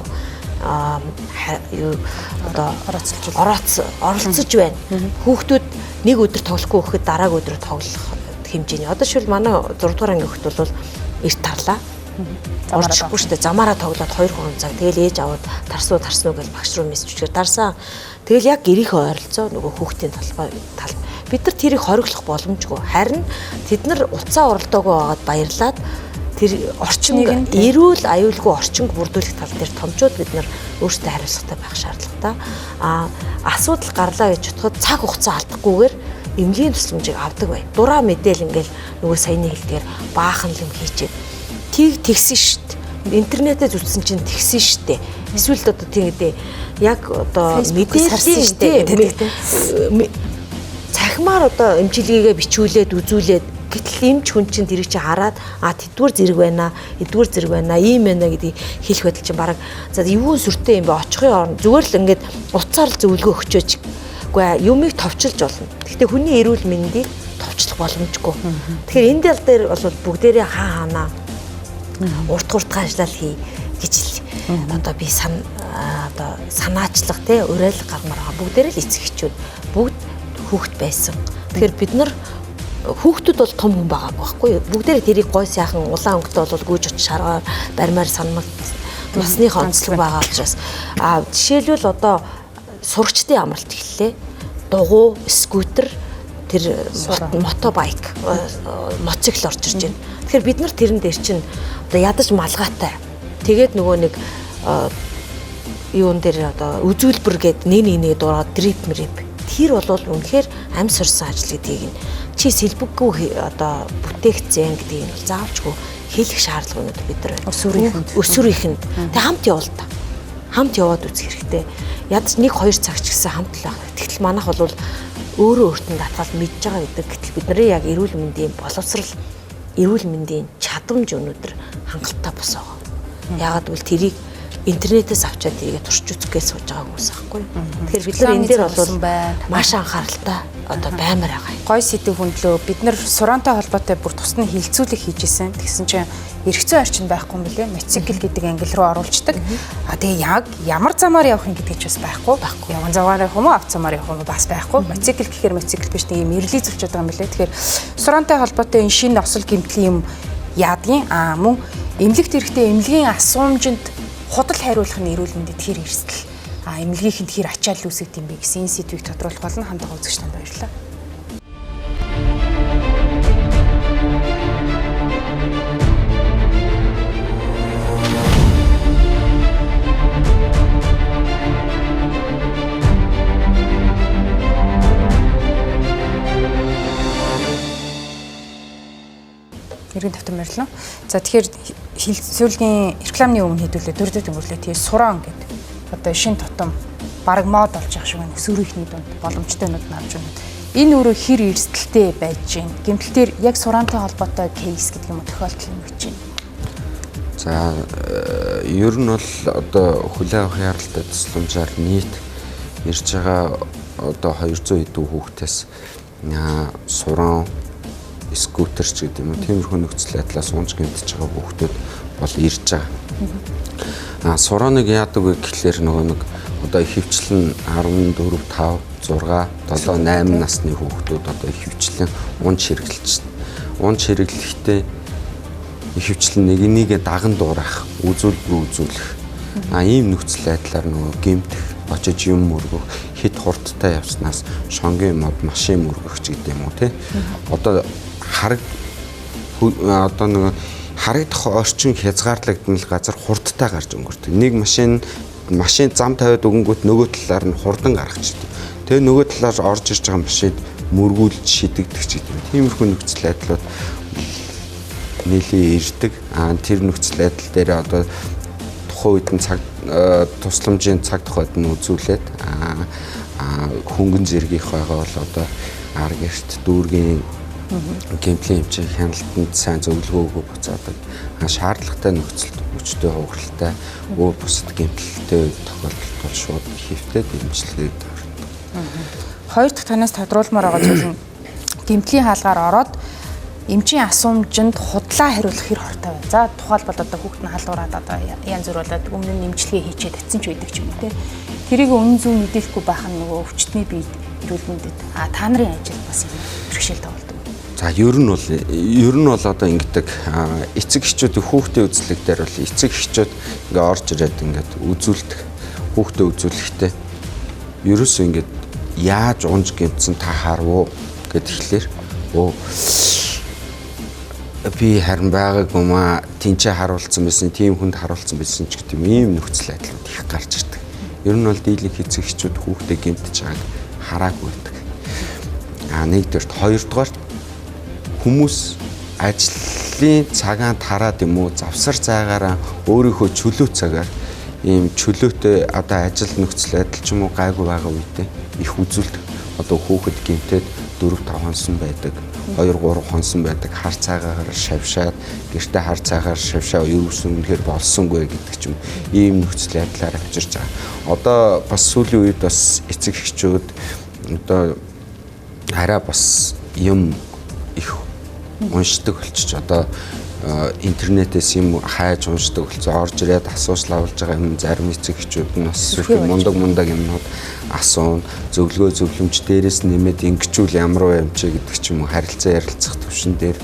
юу одоо оролцож байна. Хүүхдүүд нэг өдөр тоглохгүй өгөхөд дараагийн өдөр тоглох хэмжээний. Одоо шил манай 6 дугаар ангийн хүүхд бол эрт тарлаа. Орчихгүй шүү дээ. Замаараа тоглоод 2 3 цаг. Тэгэл ээж аваад тарсуу тарснуу гэж багш руу мессеж бичгээр тарсан. Тэгэл яг гэрийнхээ ойролцоо нөгөө хүүхдийн талбай тал. Бид нар тэрийг хориглох боломжгүй. Харин тэд нар утсаа уралдаагүй байгаад баярлаад Тэр орчин эрүүл аюулгүй орчинг бүрдүүлэх тал дээр томчууд бид нар өөрсдөө хариуцлагатай байх шаардлагатай. Асуудал гарлаа гэж бодоход цаг хугацаа алдахгүйгээр эмнэлгийн тусламжийг авдаг бай. Дураа мэдээл ингээл нөгөө саяны хэлдгээр баахан юм хийчээд тийг тэгсэн штт. Интернетээ зүтсэн чинь тэгсэн штт. Эсвэл одоо тийм гэдэг яг одоо мэдээлэл штт гэдэг. Цахимаар одоо эмчилгээгээ бичүүлээд үзүүлээд гэтэл эмч хүн чинь тэрийг чи хараад тэдгүүр зэрэг байна, эдгүүр зэрэг байна, ийм байна гэдгийг хэлэх байдал чинь бараг за эвгүй сүртэй юм бэ, очихын орн зүгээр л ингээд утсаар л зөвлөгөө өгчөөч. Үгүй юмыг товчилж болно. Гэхдээ хүний эрүүл мэндийг товчлох боломжгүй. Тэгэхээр энэ дэл дээр бол бүгдээрээ хаа хаанаа урт хурдхан ажиллал хий гэж л одоо би одоо санаачлах те уриалга гармаар байгаа. Бүгдээрээ л эцэг эхчүүд бүгд хүүхэд байсан. Тэгэхээр бид нар хүүхдүүд бол том хүн байгаа байхгүй юу? Бүгдээрээ тэрийг гой сайхан улаан өнгөтэй бол гүйж очиж шаргаар барьмаар санамаг насныхаа онцлог байгаа учраас жишээлбэл одоо сурагчдын амралт эхэллээ. Дугуй, скутер, тэр мотобайк, моцикл орж ирж байна. Тэгэхээр бид нар тэрэн дээр чинь одоо ядаж малгайтай. Тэгээд нөгөө нэг юун дээр одоо үзүүлбэр гээд нэг нэг дураад дрип мрип. Тэр бол үнэхээр ам сорсон ажил гэдгийг нь чи сэлбэггүй одоо бүтээгцэн гэдгийг нь бол заавчгүй хэлэх шаардлага өнөөдөр бид нар байна. Өсвөрийнхэнд. Тэг хамт явуул та. Хамт яваад үзэх хэрэгтэй. Ядаж 1-2 цаг ч гэсэн хамт л байх. Тэгтэл манайх бол өөрөө өөртөө татгаал мэдж байгаа гэдэг. Гэтэл бидний яг эрүүл мэндийн боловсрал, эрүүл мэндийн чадамж өнөөдөр хангалттай бос байгаа. Яагаад гэвэл тэрийг интернетээс авчаад тэрийг туршиж үзэх гэж сууж байгаа хүмүүс аахгүй. Тэгэхээр бид нар энэ дээр бол маш анхааралтай одоо баймар байгаа. Гой сэдв хүндлөө. Бид нар сураантай холбоотой бүр тусад нь хилцүүлэг хийж исэн. Тэгсэн чинь эрх зүйн орчин байхгүй юм билээ. Мотоцикл гэдэг англи руу оруулцдаг. А тэгээ яг ямар замаар явах юм гэдэг ч бас байхгүй. Явган замаар явах юм уу, авто замаар явах юм уу бас байхгүй. Мотоцикл гэхээр мотоцикл биш нэг юм эрэлий зөрчиж байгаа юм билээ. Тэгэхээр сураантай холбоотой энэ шинэ осол гэмтлийн юм яадгийн а мөн эмнэлэгт эрэхтэй эмнэлгийн асуумжинд худал хариулах нь эрүүл мэндэд хэр эрсдэл, эмнэлгийнхэнд хэр ачаал үүсгэх юм бэ гэсэн энэ сэдвийг тодруулах болно. Хамт байгаа үзэгч танд баярлалаа. Эргэн тавтан морилно. За тэгэхээр хилцүүлгийн рекламны өмнө хэдүүлээ дөрөвдөд өнгөрлөө. Тэгээ сураан гэдэг одоо шин тутам бараг мод болж байгаа шиг байна. Өсвөрийнхний дунд боломжтой юмуд нь авч байна. Энэ өөрөө хэр эрсдэлтэй байж гин. Гэмтэл дээр яг сураантай холбоотой кейс гэдэг юм уу тохиолдол юм гэж байна. За ер нь бол одоо хүлээн авах яралтай тусламжаар нийт ирж байгаа одоо 200 хэдэн хүүхдээс сураан скутер ч гэдэг юм уу тиймэрхүү нөхцөл байдлаас унж гэмтэж байгаа хүүхдүүд бол ирж байгаа. Сурааныг яадаг вэ гэхлээр нөгөө нэг одоо ихэвчлэн 14, 5, 6, 7, 8 насны хүүхдүүд одоо ихэвчлэн унж хэрэглэж байна. Унж хэрэглэхдээ ихэвчлэн нэг нэгээ даган дуурайх, үзүүлбэр үзүүлэх. Ийм нөхцөл байдлаар нөгөө гэмтэх, очиж юм мөргөх, хит хурдтай явснаас шонгийн мод, машин мөргөх ч гэдэг юм уу тий. Одоо одоо нэг харагдах орчин хязгаарлагдмал газар хурдтай гарч өнгөрдөг. Нэг машин зам тавиад өгөнгүүт нөгөө талаар нь хурдан гаргачихдаг. Тэгээ нөгөө талаар орж ирж байгаа машинд мөргүүлж шидэгдэх ч гэдэг юм. Тиймэрхүү нөхцөл байдлууд нэлээ ирдэг. Тэр нөхцөл байдал дээр одоо тухайн үед нь цаг тусламжийн цаг тухайд нь үзүүлээд хөнгөн зэргийнх байгаа бол одоо ар гэрт дүүргийн гэмтлийн хэмжээ хяналтанд сайн зөвлөгөөгөө буцаадаг. Шаардлагатай нөхцөлд хүчтэй хугаралтай өөр бусад гэмтэлтэй тохиолдолд бол шууд хэвтээд эмчилгээд ордог. Хоёр дахь танаас тодруулмаар байгаа зүйл нь гэмтлийн хаалгаар ороод эмчийн асуумжинд худлаа хариулах хэр хортой байна. За тухайлбал одоо хүүхэд нь халуураад одоо янз бүр болоод өмнө нь эмчилгээ хийчээд татсан ч байдаг ч юм уу те. Тэрийг үнэн зөв мэдээлэхгүй байх нь нөгөө өвчтний биед эрүүл мэндэд та нарын ажил бас юм бэрхшээл тоглодог. За ер нь бол одоо ингэдэг эцэг эхчүүд хүүхдийн үзлэг дээр бол эцэг эхчүүд ингээ орж ирээд ингээд үзүүлдэг. Хүүхдээ үзүүлэхдээ ерөөсөө ингээд яаж унж гэмтсэн та харав уу гэд тэгэхээр Би харин байгаагүй маа тэнцээ харуулсан байсан, тийм хүнд харуулсан байсан ч гэдэг юм ийм нөхцөл байдлууд их гарч ирдэг. Ер нь бол дийлэнх эцэг эхчүүд хүүхдээ гэмтэж байгааг хараагүй байдаг. А нэгдүгээрт, хоёрдугаарт хүмүүс ажлын цагаан тараад юм уу завсар заагаараа өөрийнхөө чөлөө цагаар ийм чөлөөтэй одоо ажил нөхцөл байдал ч юм уу гайгүй байгаа үедээ их үзүүлдэг. Одоо хүүхэд гэмтээд 4-5 хонсон байдаг, 2-3 хонсон байдаг. Хар цаагаагаар шавшаад гэртээ хар цаагаар шавшаа ерөөсөн үнэхээр болсонгүй гэдэг ч юм ийм нөхцөл байдлаар авчирч байгаа. Одоо бас сүүлийн үед бас эцэг эхчүүд одоо арай бас юм их уншдаг болчих. Одоо интернетээс юм хайж уншдаг болсон, орж ирээд асууж лавлж байгаа юм зарим эцэг эхчүүд нь бас мундаг юмнууд асуун, зөвлөгөө зөвлөмж дээрээс нэмээд ингэчүүл ямар вэ юм чи гэдэг ч юм уу харилцаа ярилцах төвшин дээр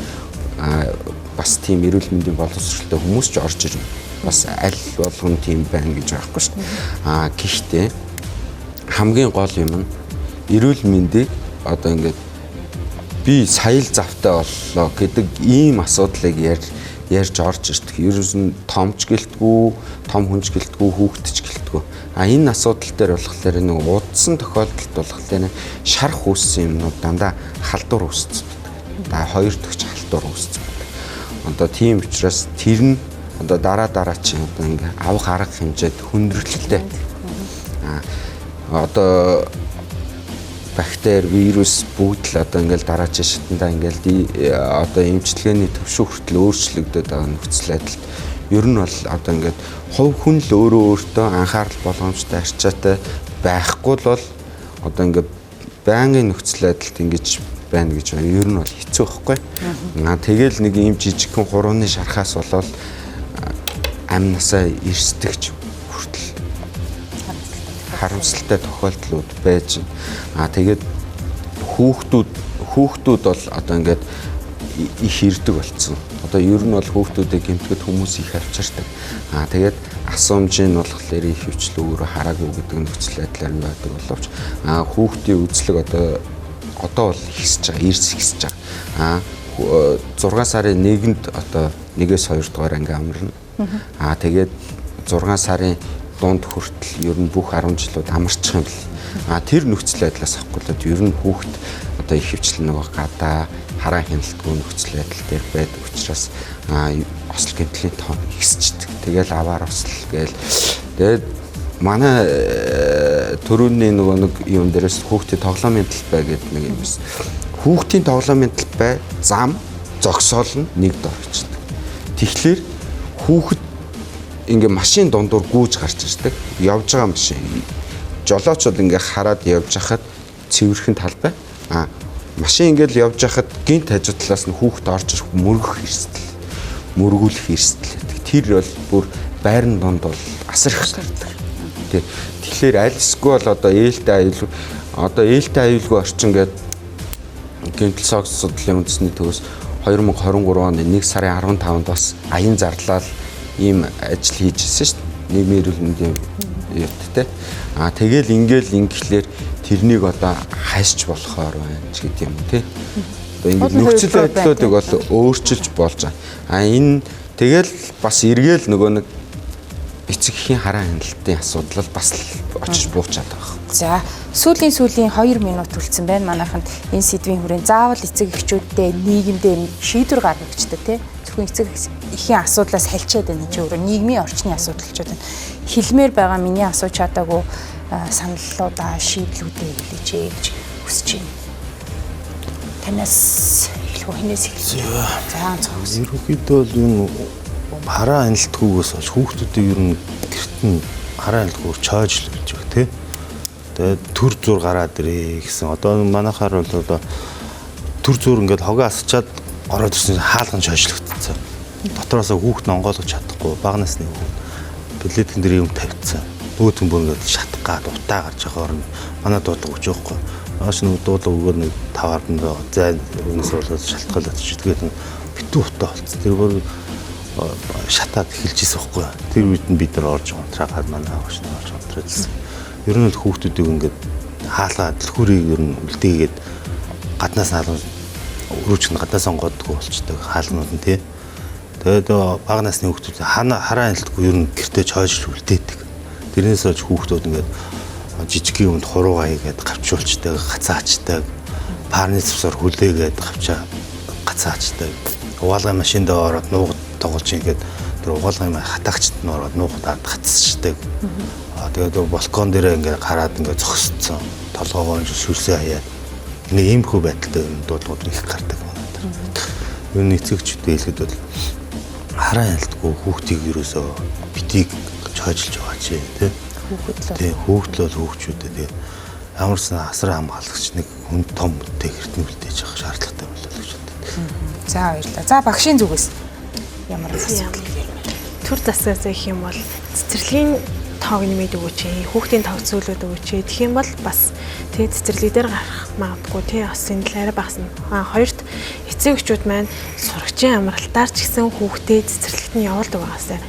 бас тийм эрүүл мэндийн боловсролтой хүмүүс ч орж ирнэ. Бас аль болгон тийм байна гэж байхгүй шүү дээ. А гэхдээ хамгийн гол юм нь эрүүл мэндийг одоо ингээд би сая л завтай боллоо гэдэг ийм асуудлыг ярьж орж ирдэг. Ерөөс нь томч гэлтгүү, том хүнч гэлтгүү, хүүхэд ч гэлтгүү. А энэ асуудал дээр болохоор нэг удсан тохиолдолд болохоор шарх үүссэн юмнууд дандаа халдвар үүссэн байдаг. Да хоёр төгч халдвар үүссэн байдаг. Одоо тийм учраас тэр нь одоо дараа чинь одоо ингээ авах арга хэмжээд хүндрэлтэй. А одоо бактери, вирус бүгд л одоо ингээл дараачийн шатандаа ингээл одоо эмчилгээний төвшин хүртэл өөрчлөгдөд байгаа нөхцөл байдалд ер нь бол одоо ингээд хувь хүн л өөрөө өөртөө анхаарал болгоомжтой арчаатай байхгүй л бол одоо ингээд байнгын нөхцөл байдалд ингэж байна гэж ер нь бол хэцүү байхгүй. Аа тэгэл нэг ийм жижигхэн хурууны шархаас болоод амь насаа эрсдэгч хүртэл харамсалтай тохиолдлууд байж байна. Аа тэгээд хүүхдүүд бол одоо ингээд их ирдэг болсон. Одоо ер нь бол хүүхдүүдийг гэмтгэд хүмүүс их авчирдаг. Аа тэгээд асуумжийн болохоор их хөвчлөө өөрөө хараагүй гэдэг нөхцөл байдлаар нь байдаг боловч аа хүүхдийн үзлэг одоо бол ихсэж байгаа, эрс ихсэж байгаа. Аа 6 сарын 1-нд одоо 1-ээс 2 дугаар анги амарна. Аа тэгээд 6 сарын дунд хүртэл ер нь бүх 10 жилүүд амарчих юм бэл. А тэр нөхцөл байдлаас авахгүй л ер нь хүүхд одоо их хвчлэн нөгөө гадаа хараа хяналтгүй нөхцөл байдал дээр байдаг учраас осол гэмтлийн тоон ихсчдэг. Тэгэл аваар осол гээл. Тэгээд манай төрүүний нөгөө нэг юм дээрээс хүүхдийн тоглоомын талбай гэдэг нэг юм биш. Хүүхдийн тоглоомын талбай зам зогсоол нь нэг дор гэждэг. Тэгэхээр хүүхэд ингээ машин дундуур гүйж гарч ирдэг. Явж байгаа машин. Жолооч бол ингээ хараад явж хахад цэвэрхэн талбай. А машин ингээл явж хахад гинт хажуу талаас нь хүүхэд орж ирэх мөргөх эрсдэл. Мөргүүлэх эрсдэл гэдэг. Тэр бол бүр байран дунд бол асар их гардаг. Тэ. Тэгэхээр аль эсвэл одоо ээлтэй аюул одоо ээлтэй аюулгүй орчин гэдэг гэмтэл согс судлалын үндэсний төвөөс 2023 оны 1 сарын 15-нд бас аян зарлал ийм ажил хийж ирсэн шүү дээ. Нийгмийн эрүүл мэндийн юут те. А тэгэл ингээл ингэхлээр тэрнийг одоо хайсч болохоор байна ч гэдэг юм те. Одоо ингээд нөхцөл байдлуудыг бол өөрчилж болж байгаа. А энэ тэгэл бас эргээл нөгөө нэг эцэг эхийн хараа хяналтын асуудал бас очиж буучаад байгаа. За сүүлийн 2 минут үлдсэн байна. Манайханд энэ сэдвийн хүрээнд заавал эцэг эхчүүдтэй нийгэмдээ шийдвэр гаргах гэжтэй тий. Зөвхөн эцэг эхийн асуудлаас халчаад байна чи өөрөө нийгмийн орчны асуудал болчиход байна. Хэлмээр байгаа миний асууж чадаагүй саналлуудаа шийдлүүдээ хэлээч гэж хүсэж байна. Танаас эхлэх үү хинээс эхлэх үү? За онцгой. Ерөнхийдөө бол энэ хараа хяналтгүйгээс хойш хүүхдүүдийг ер нь гэрт нь хараа хяналтгүйгээр чойжл гэж байгаа тий. Тэгээд төр зур гараад ирээ гэсэн. Одоо манайхаар бол одоо төр зур ингээд хогоо асчаад ороод ирсэн хаалган чойжлогдсон. Дотроосоо хүүхд нь онгойлгож чадахгүй бага насны хүүхд плеткэн дээр юм тавьчихсан. Нөгөөт нь бүр ингээд шатах гад утаа гарч байгаа орно. Манай дуудлага өгч явахгүй. Нааш нэг дуудлага өгөөд нэг 5 10 зай өнөөс болоод шалтгаалаад чи тэгээд битүү утаа болцсон. Тэр бүр шатаад эхэлж исэн байхгүй. Тэр үед нь бид нар орж унтраагаад манай агш нар орж унтраажсэн. Ер нь л хүүхдүүдийг ингээд хаалгаа түлхүүрийг ер нь үлдээгээд гаднаас хаалган өрөөч нь гадаа сонгоодгүй болчдөг хаалганууд нь тий. Тэгээд бага насны хүүхдүүд хараа анилтгүй ер нь гэртээ чойжл үлдээдэг. Тэрнээс хойш хүүхдүүд ингээд жижиг юмд хуруугаа хийгээд гавчуулчдаг, гацаачдаг, парны цэвсээр хүлээгээд гавчаа гацаачдаг. Угаалгын машинд ороод нуугд тоглож ингээд тэр угаалгын хатаагчд нь ороод нуугдаад гацчихдаг. Тэгээд балкон дээрээ ингээд гараад ингээд зогсцсон. Толгоогоо шүрсээ хаяад нэг иймэрхүү байдалтай юм дуудлагууд их гардаг манай дээр. Юу нэг эцэгчүүдээ хэлэхэд бол хараа ялтгүй хүүхдийг ерөөсөө битийг чойжилж байгаа чи тий. Хүүхэд л. Тий, хүүхд л бол хүүхчүүдээ тий. Ямар ч сан асар хамгаалагч нэг хүн том үнэтэй хэртэн үлдээж явах шаардлагатай боллоо гэж боддог. За баярлалаа. За багшийн зүгээс ямар асуудал ярмээр. Төр засгаас гэх юм бол цэцэрлэгийн тоог нэмээд өгөөч, хүүхдийн тоог цөөлөд өгөөч. Тэгэх юм бол бас тий цэцэрлэг дээр гарах магадгүй тий бас энэ л арай багасна. А хоёрт эцэг эхчүүд маань сурагчийн амралтаар ч гэсэн хүүхдээ цэцэрлэгт нь явуулдаг байгаасай.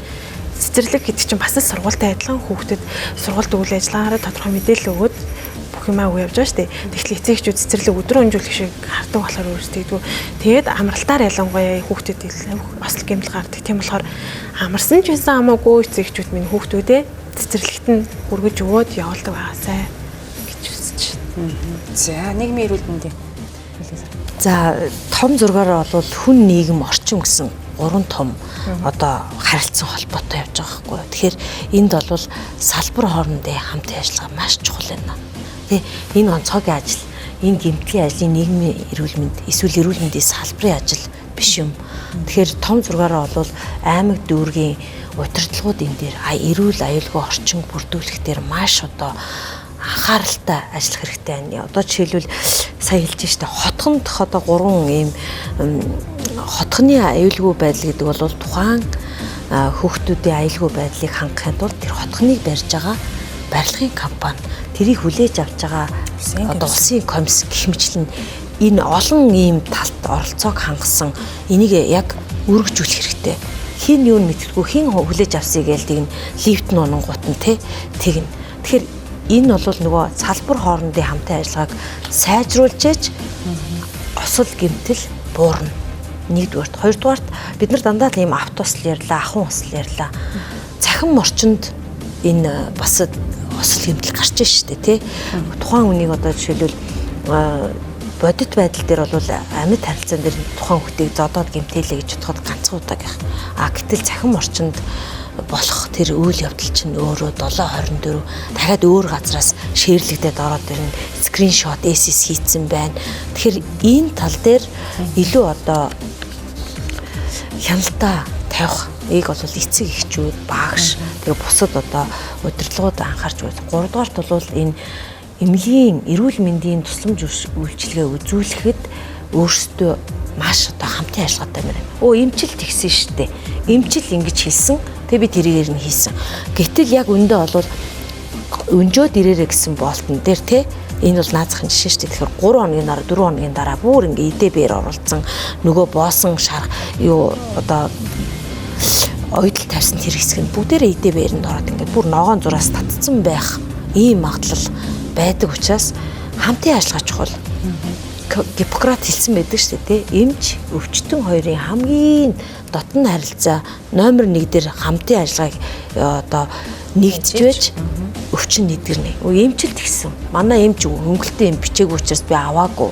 Цэцэрлэг гэдэг чинь бас л сургуультай адилхан хүүхдэд сургуульд үйл ажиллагаараа тодорхой мэдээлэл өгөөд бүх юмаа үгүй явж байгаа шүү дээ. Тэгэхээр эцэг эхчүүд цэцэрлэг өдрөө өнжүүлэх шиг хардаг болохоор өөрсдөө. Тэгээд амралтаар ялангуяа хүүхдэд осол гэмтэл гардаг. Тийм болохоор амарсан ч байсан хамаагүй эцэг эхчүүд минь хүүхдүүдээ цэцэрлэгт нь хүргэж өгөөд явуулдаг байгаасай гэж хүсэж байна. За нийгмийн эрүүл мэндийн. За том зургаараа бол хүн нийгэм орчин гэсэн гурван том одоо харилцан холбоотой явж байгаа байхгүй юу. Тэгэхээр энд бол салбар хоорондын хамтын ажиллагаа маш чухал байна. Тэ энэ онцгойн ажил, энэ гэмтлийн ажлын нийгмийн эрүүл мэнд эсвэл эрүүл мэндийн салбарын ажил биш юм. Тэгэхээр том зургаараа бол аймаг дүүргийн удирдлагууд энэ дээр эрүүл аюулгүй орчин бүрдүүлэх дээр маш одоо анхааралтай ажиллах хэрэгтэй байна. Одоо жишээлбэл сая хэлж штэ хотгонд одоо гурван ийм хотгоны аюулгүй байдал гэдэг бол тухайн хүүхдүүдийн аюулгүй байдлыг хангахын тулд тэр хотгоныг барьж байгаа барилгын компани тэрийг хүлээж авч байгаа одоо улсын комисс гэх мэтлэн энэ олон ийм талт оролцоог хангасан энийг яг өргөжүүлэх хэрэгтэй. Хин юу мэддэггүй хин хүлээж авсыг гээл тэгнэ лифт нь унангуут нь тэ тэгнэ. Тэгэхээр энэ бол нөгөө салбар хоорондын хамтын ажиллагааг сайжруулж ээж осол гэмтэл буурна. Нэгдүгээрт, хоёрдугаарт бид нар дандаа л ийм автосл ярьлаа, ахуйн осол ярьлаа. Цахим орчинд энэ бас осол гэмтэл гарч штэ тий. Тухайн үнийг одоо жишээлбэл бодит байдал дээр бол амьд харилцаан дээр тухайн хүүхдийг зодоод гэмтээлээ гэж бодоход ганцхан удаагийнх. А гэтэл цахим орчинд болох тэр үйл явдал чинь өөрөө 7:24 дахиад өөр газраас шеэрлэгдээд ороод ирнэ. Скриншот SS хийцэн байна. Тэгэхээр энэ тал дээр илүү одоо хяналтаа тавих ийг бол эцэг эхчүүд, багш тэгээ бусад одоо удирдлагууд анхаарч байна. Гуравдугаарт бол энэ эмнэлгийн эрүүл мэндийн тусламж үйлчилгээ үзүүлэхэд өөрсдөө маш одоо хамтын ажиллагаатай байна. Өө эмчил тэгсэн штэ. Эмчил ингэж хэлсэн. Тэг би тэрийгээр нь хийсэн. Гэтэл яг өндөө бол өнжөөд ирээрэ гэсэн болтон дээр те энэ бол наазахын жишээ шүү дээ. Тэгэхээр 3 хоногийн дараа 4 хоногийн дараа бүр ингээ идэ бээр оролцсон нөгөө боосон шарх юу одоо ойдол тавьсан тэр хэсэг нь бүгдээрээ идэ бээрэнд ороод ингээд бүр ногоон зураас татцсан байх ийм магадлал байдаг учраас хамтын ажиллагаа чухал. Гиппократ хэлсэн байдаг шүү дээ, тэ. Эмч, өвчтөн хоёрын хамгийн дотн харилцаа номер 1 дээр хамтын ажиллагааг одоо нэгдэж байж өвчин нэгдэрнэ. Эмчилт гисэн. Манай эмч хөнгөлтөө эм бичээгүй учраас би аваагүй,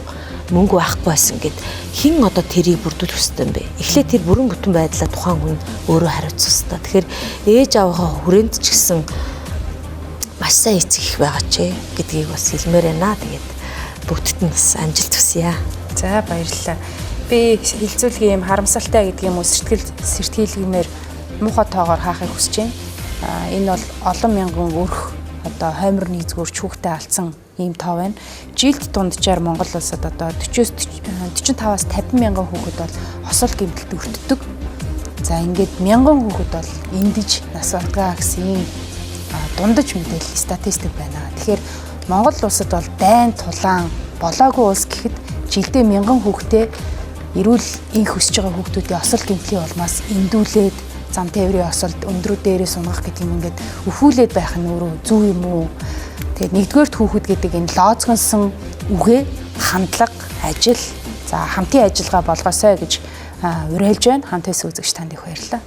мөнгө байхгүй байсан гэд хэн одоо тэрийг бүрдүүлэх ёстой юм бэ? Эхлээд тэр бүрэн бүтэн байдлаа тухайн хүн өөрөө хариуцах ёстой. Тэгэхээр ээж аваагаа хүрээнд ч гэсэн маш сайн эцэг их байгаа ч гэдгийг бас хэлмээр байна. Тэгээд бүгдд нь бас амжилт хүсье. За баярлалаа. Би хилцүүлгийн юм харамсалтай гэдэг юм уу сэртгэлгмээр муухай тоогоор хаахыг хүсэж байна. Энэ бол олон мянган өрх одоо хоймор нийцгүүр чүүхтэй алдсан ийм тоо байна. Жилд дунджаар Монгол улсад одоо 45-аас 50 мянган хүүхэд бол осол гэмтэлд өртдөг. За ингээд мянган хүүхэд бол эндэж нас бардгаа гэсэн ийм дундаж мэдээлэл статистик байна. Тэгэхээр Монгол улсад бол дайн тулаан болоогүй улс гэхэд жилдээ мянган хүүхдээ эрүүл инх өсөж байгаа хүүхдүүдийн осол гэмтлийн улмаас эндүүлээд зам тээврийн осолд өндрөө дээрээ сунгах гэдэг юм ингээд өхүүлээд байх нь өөрөө зөв юм уу? Тэгээд нэгдүгээрт хүүхэд гэдэг энэ лоцгонсон үгээ хандлага, ажил, За хамтын ажиллагаа болгоосой гэж уриалж байна. Хамт байсан үзэгч танд их баярлалаа.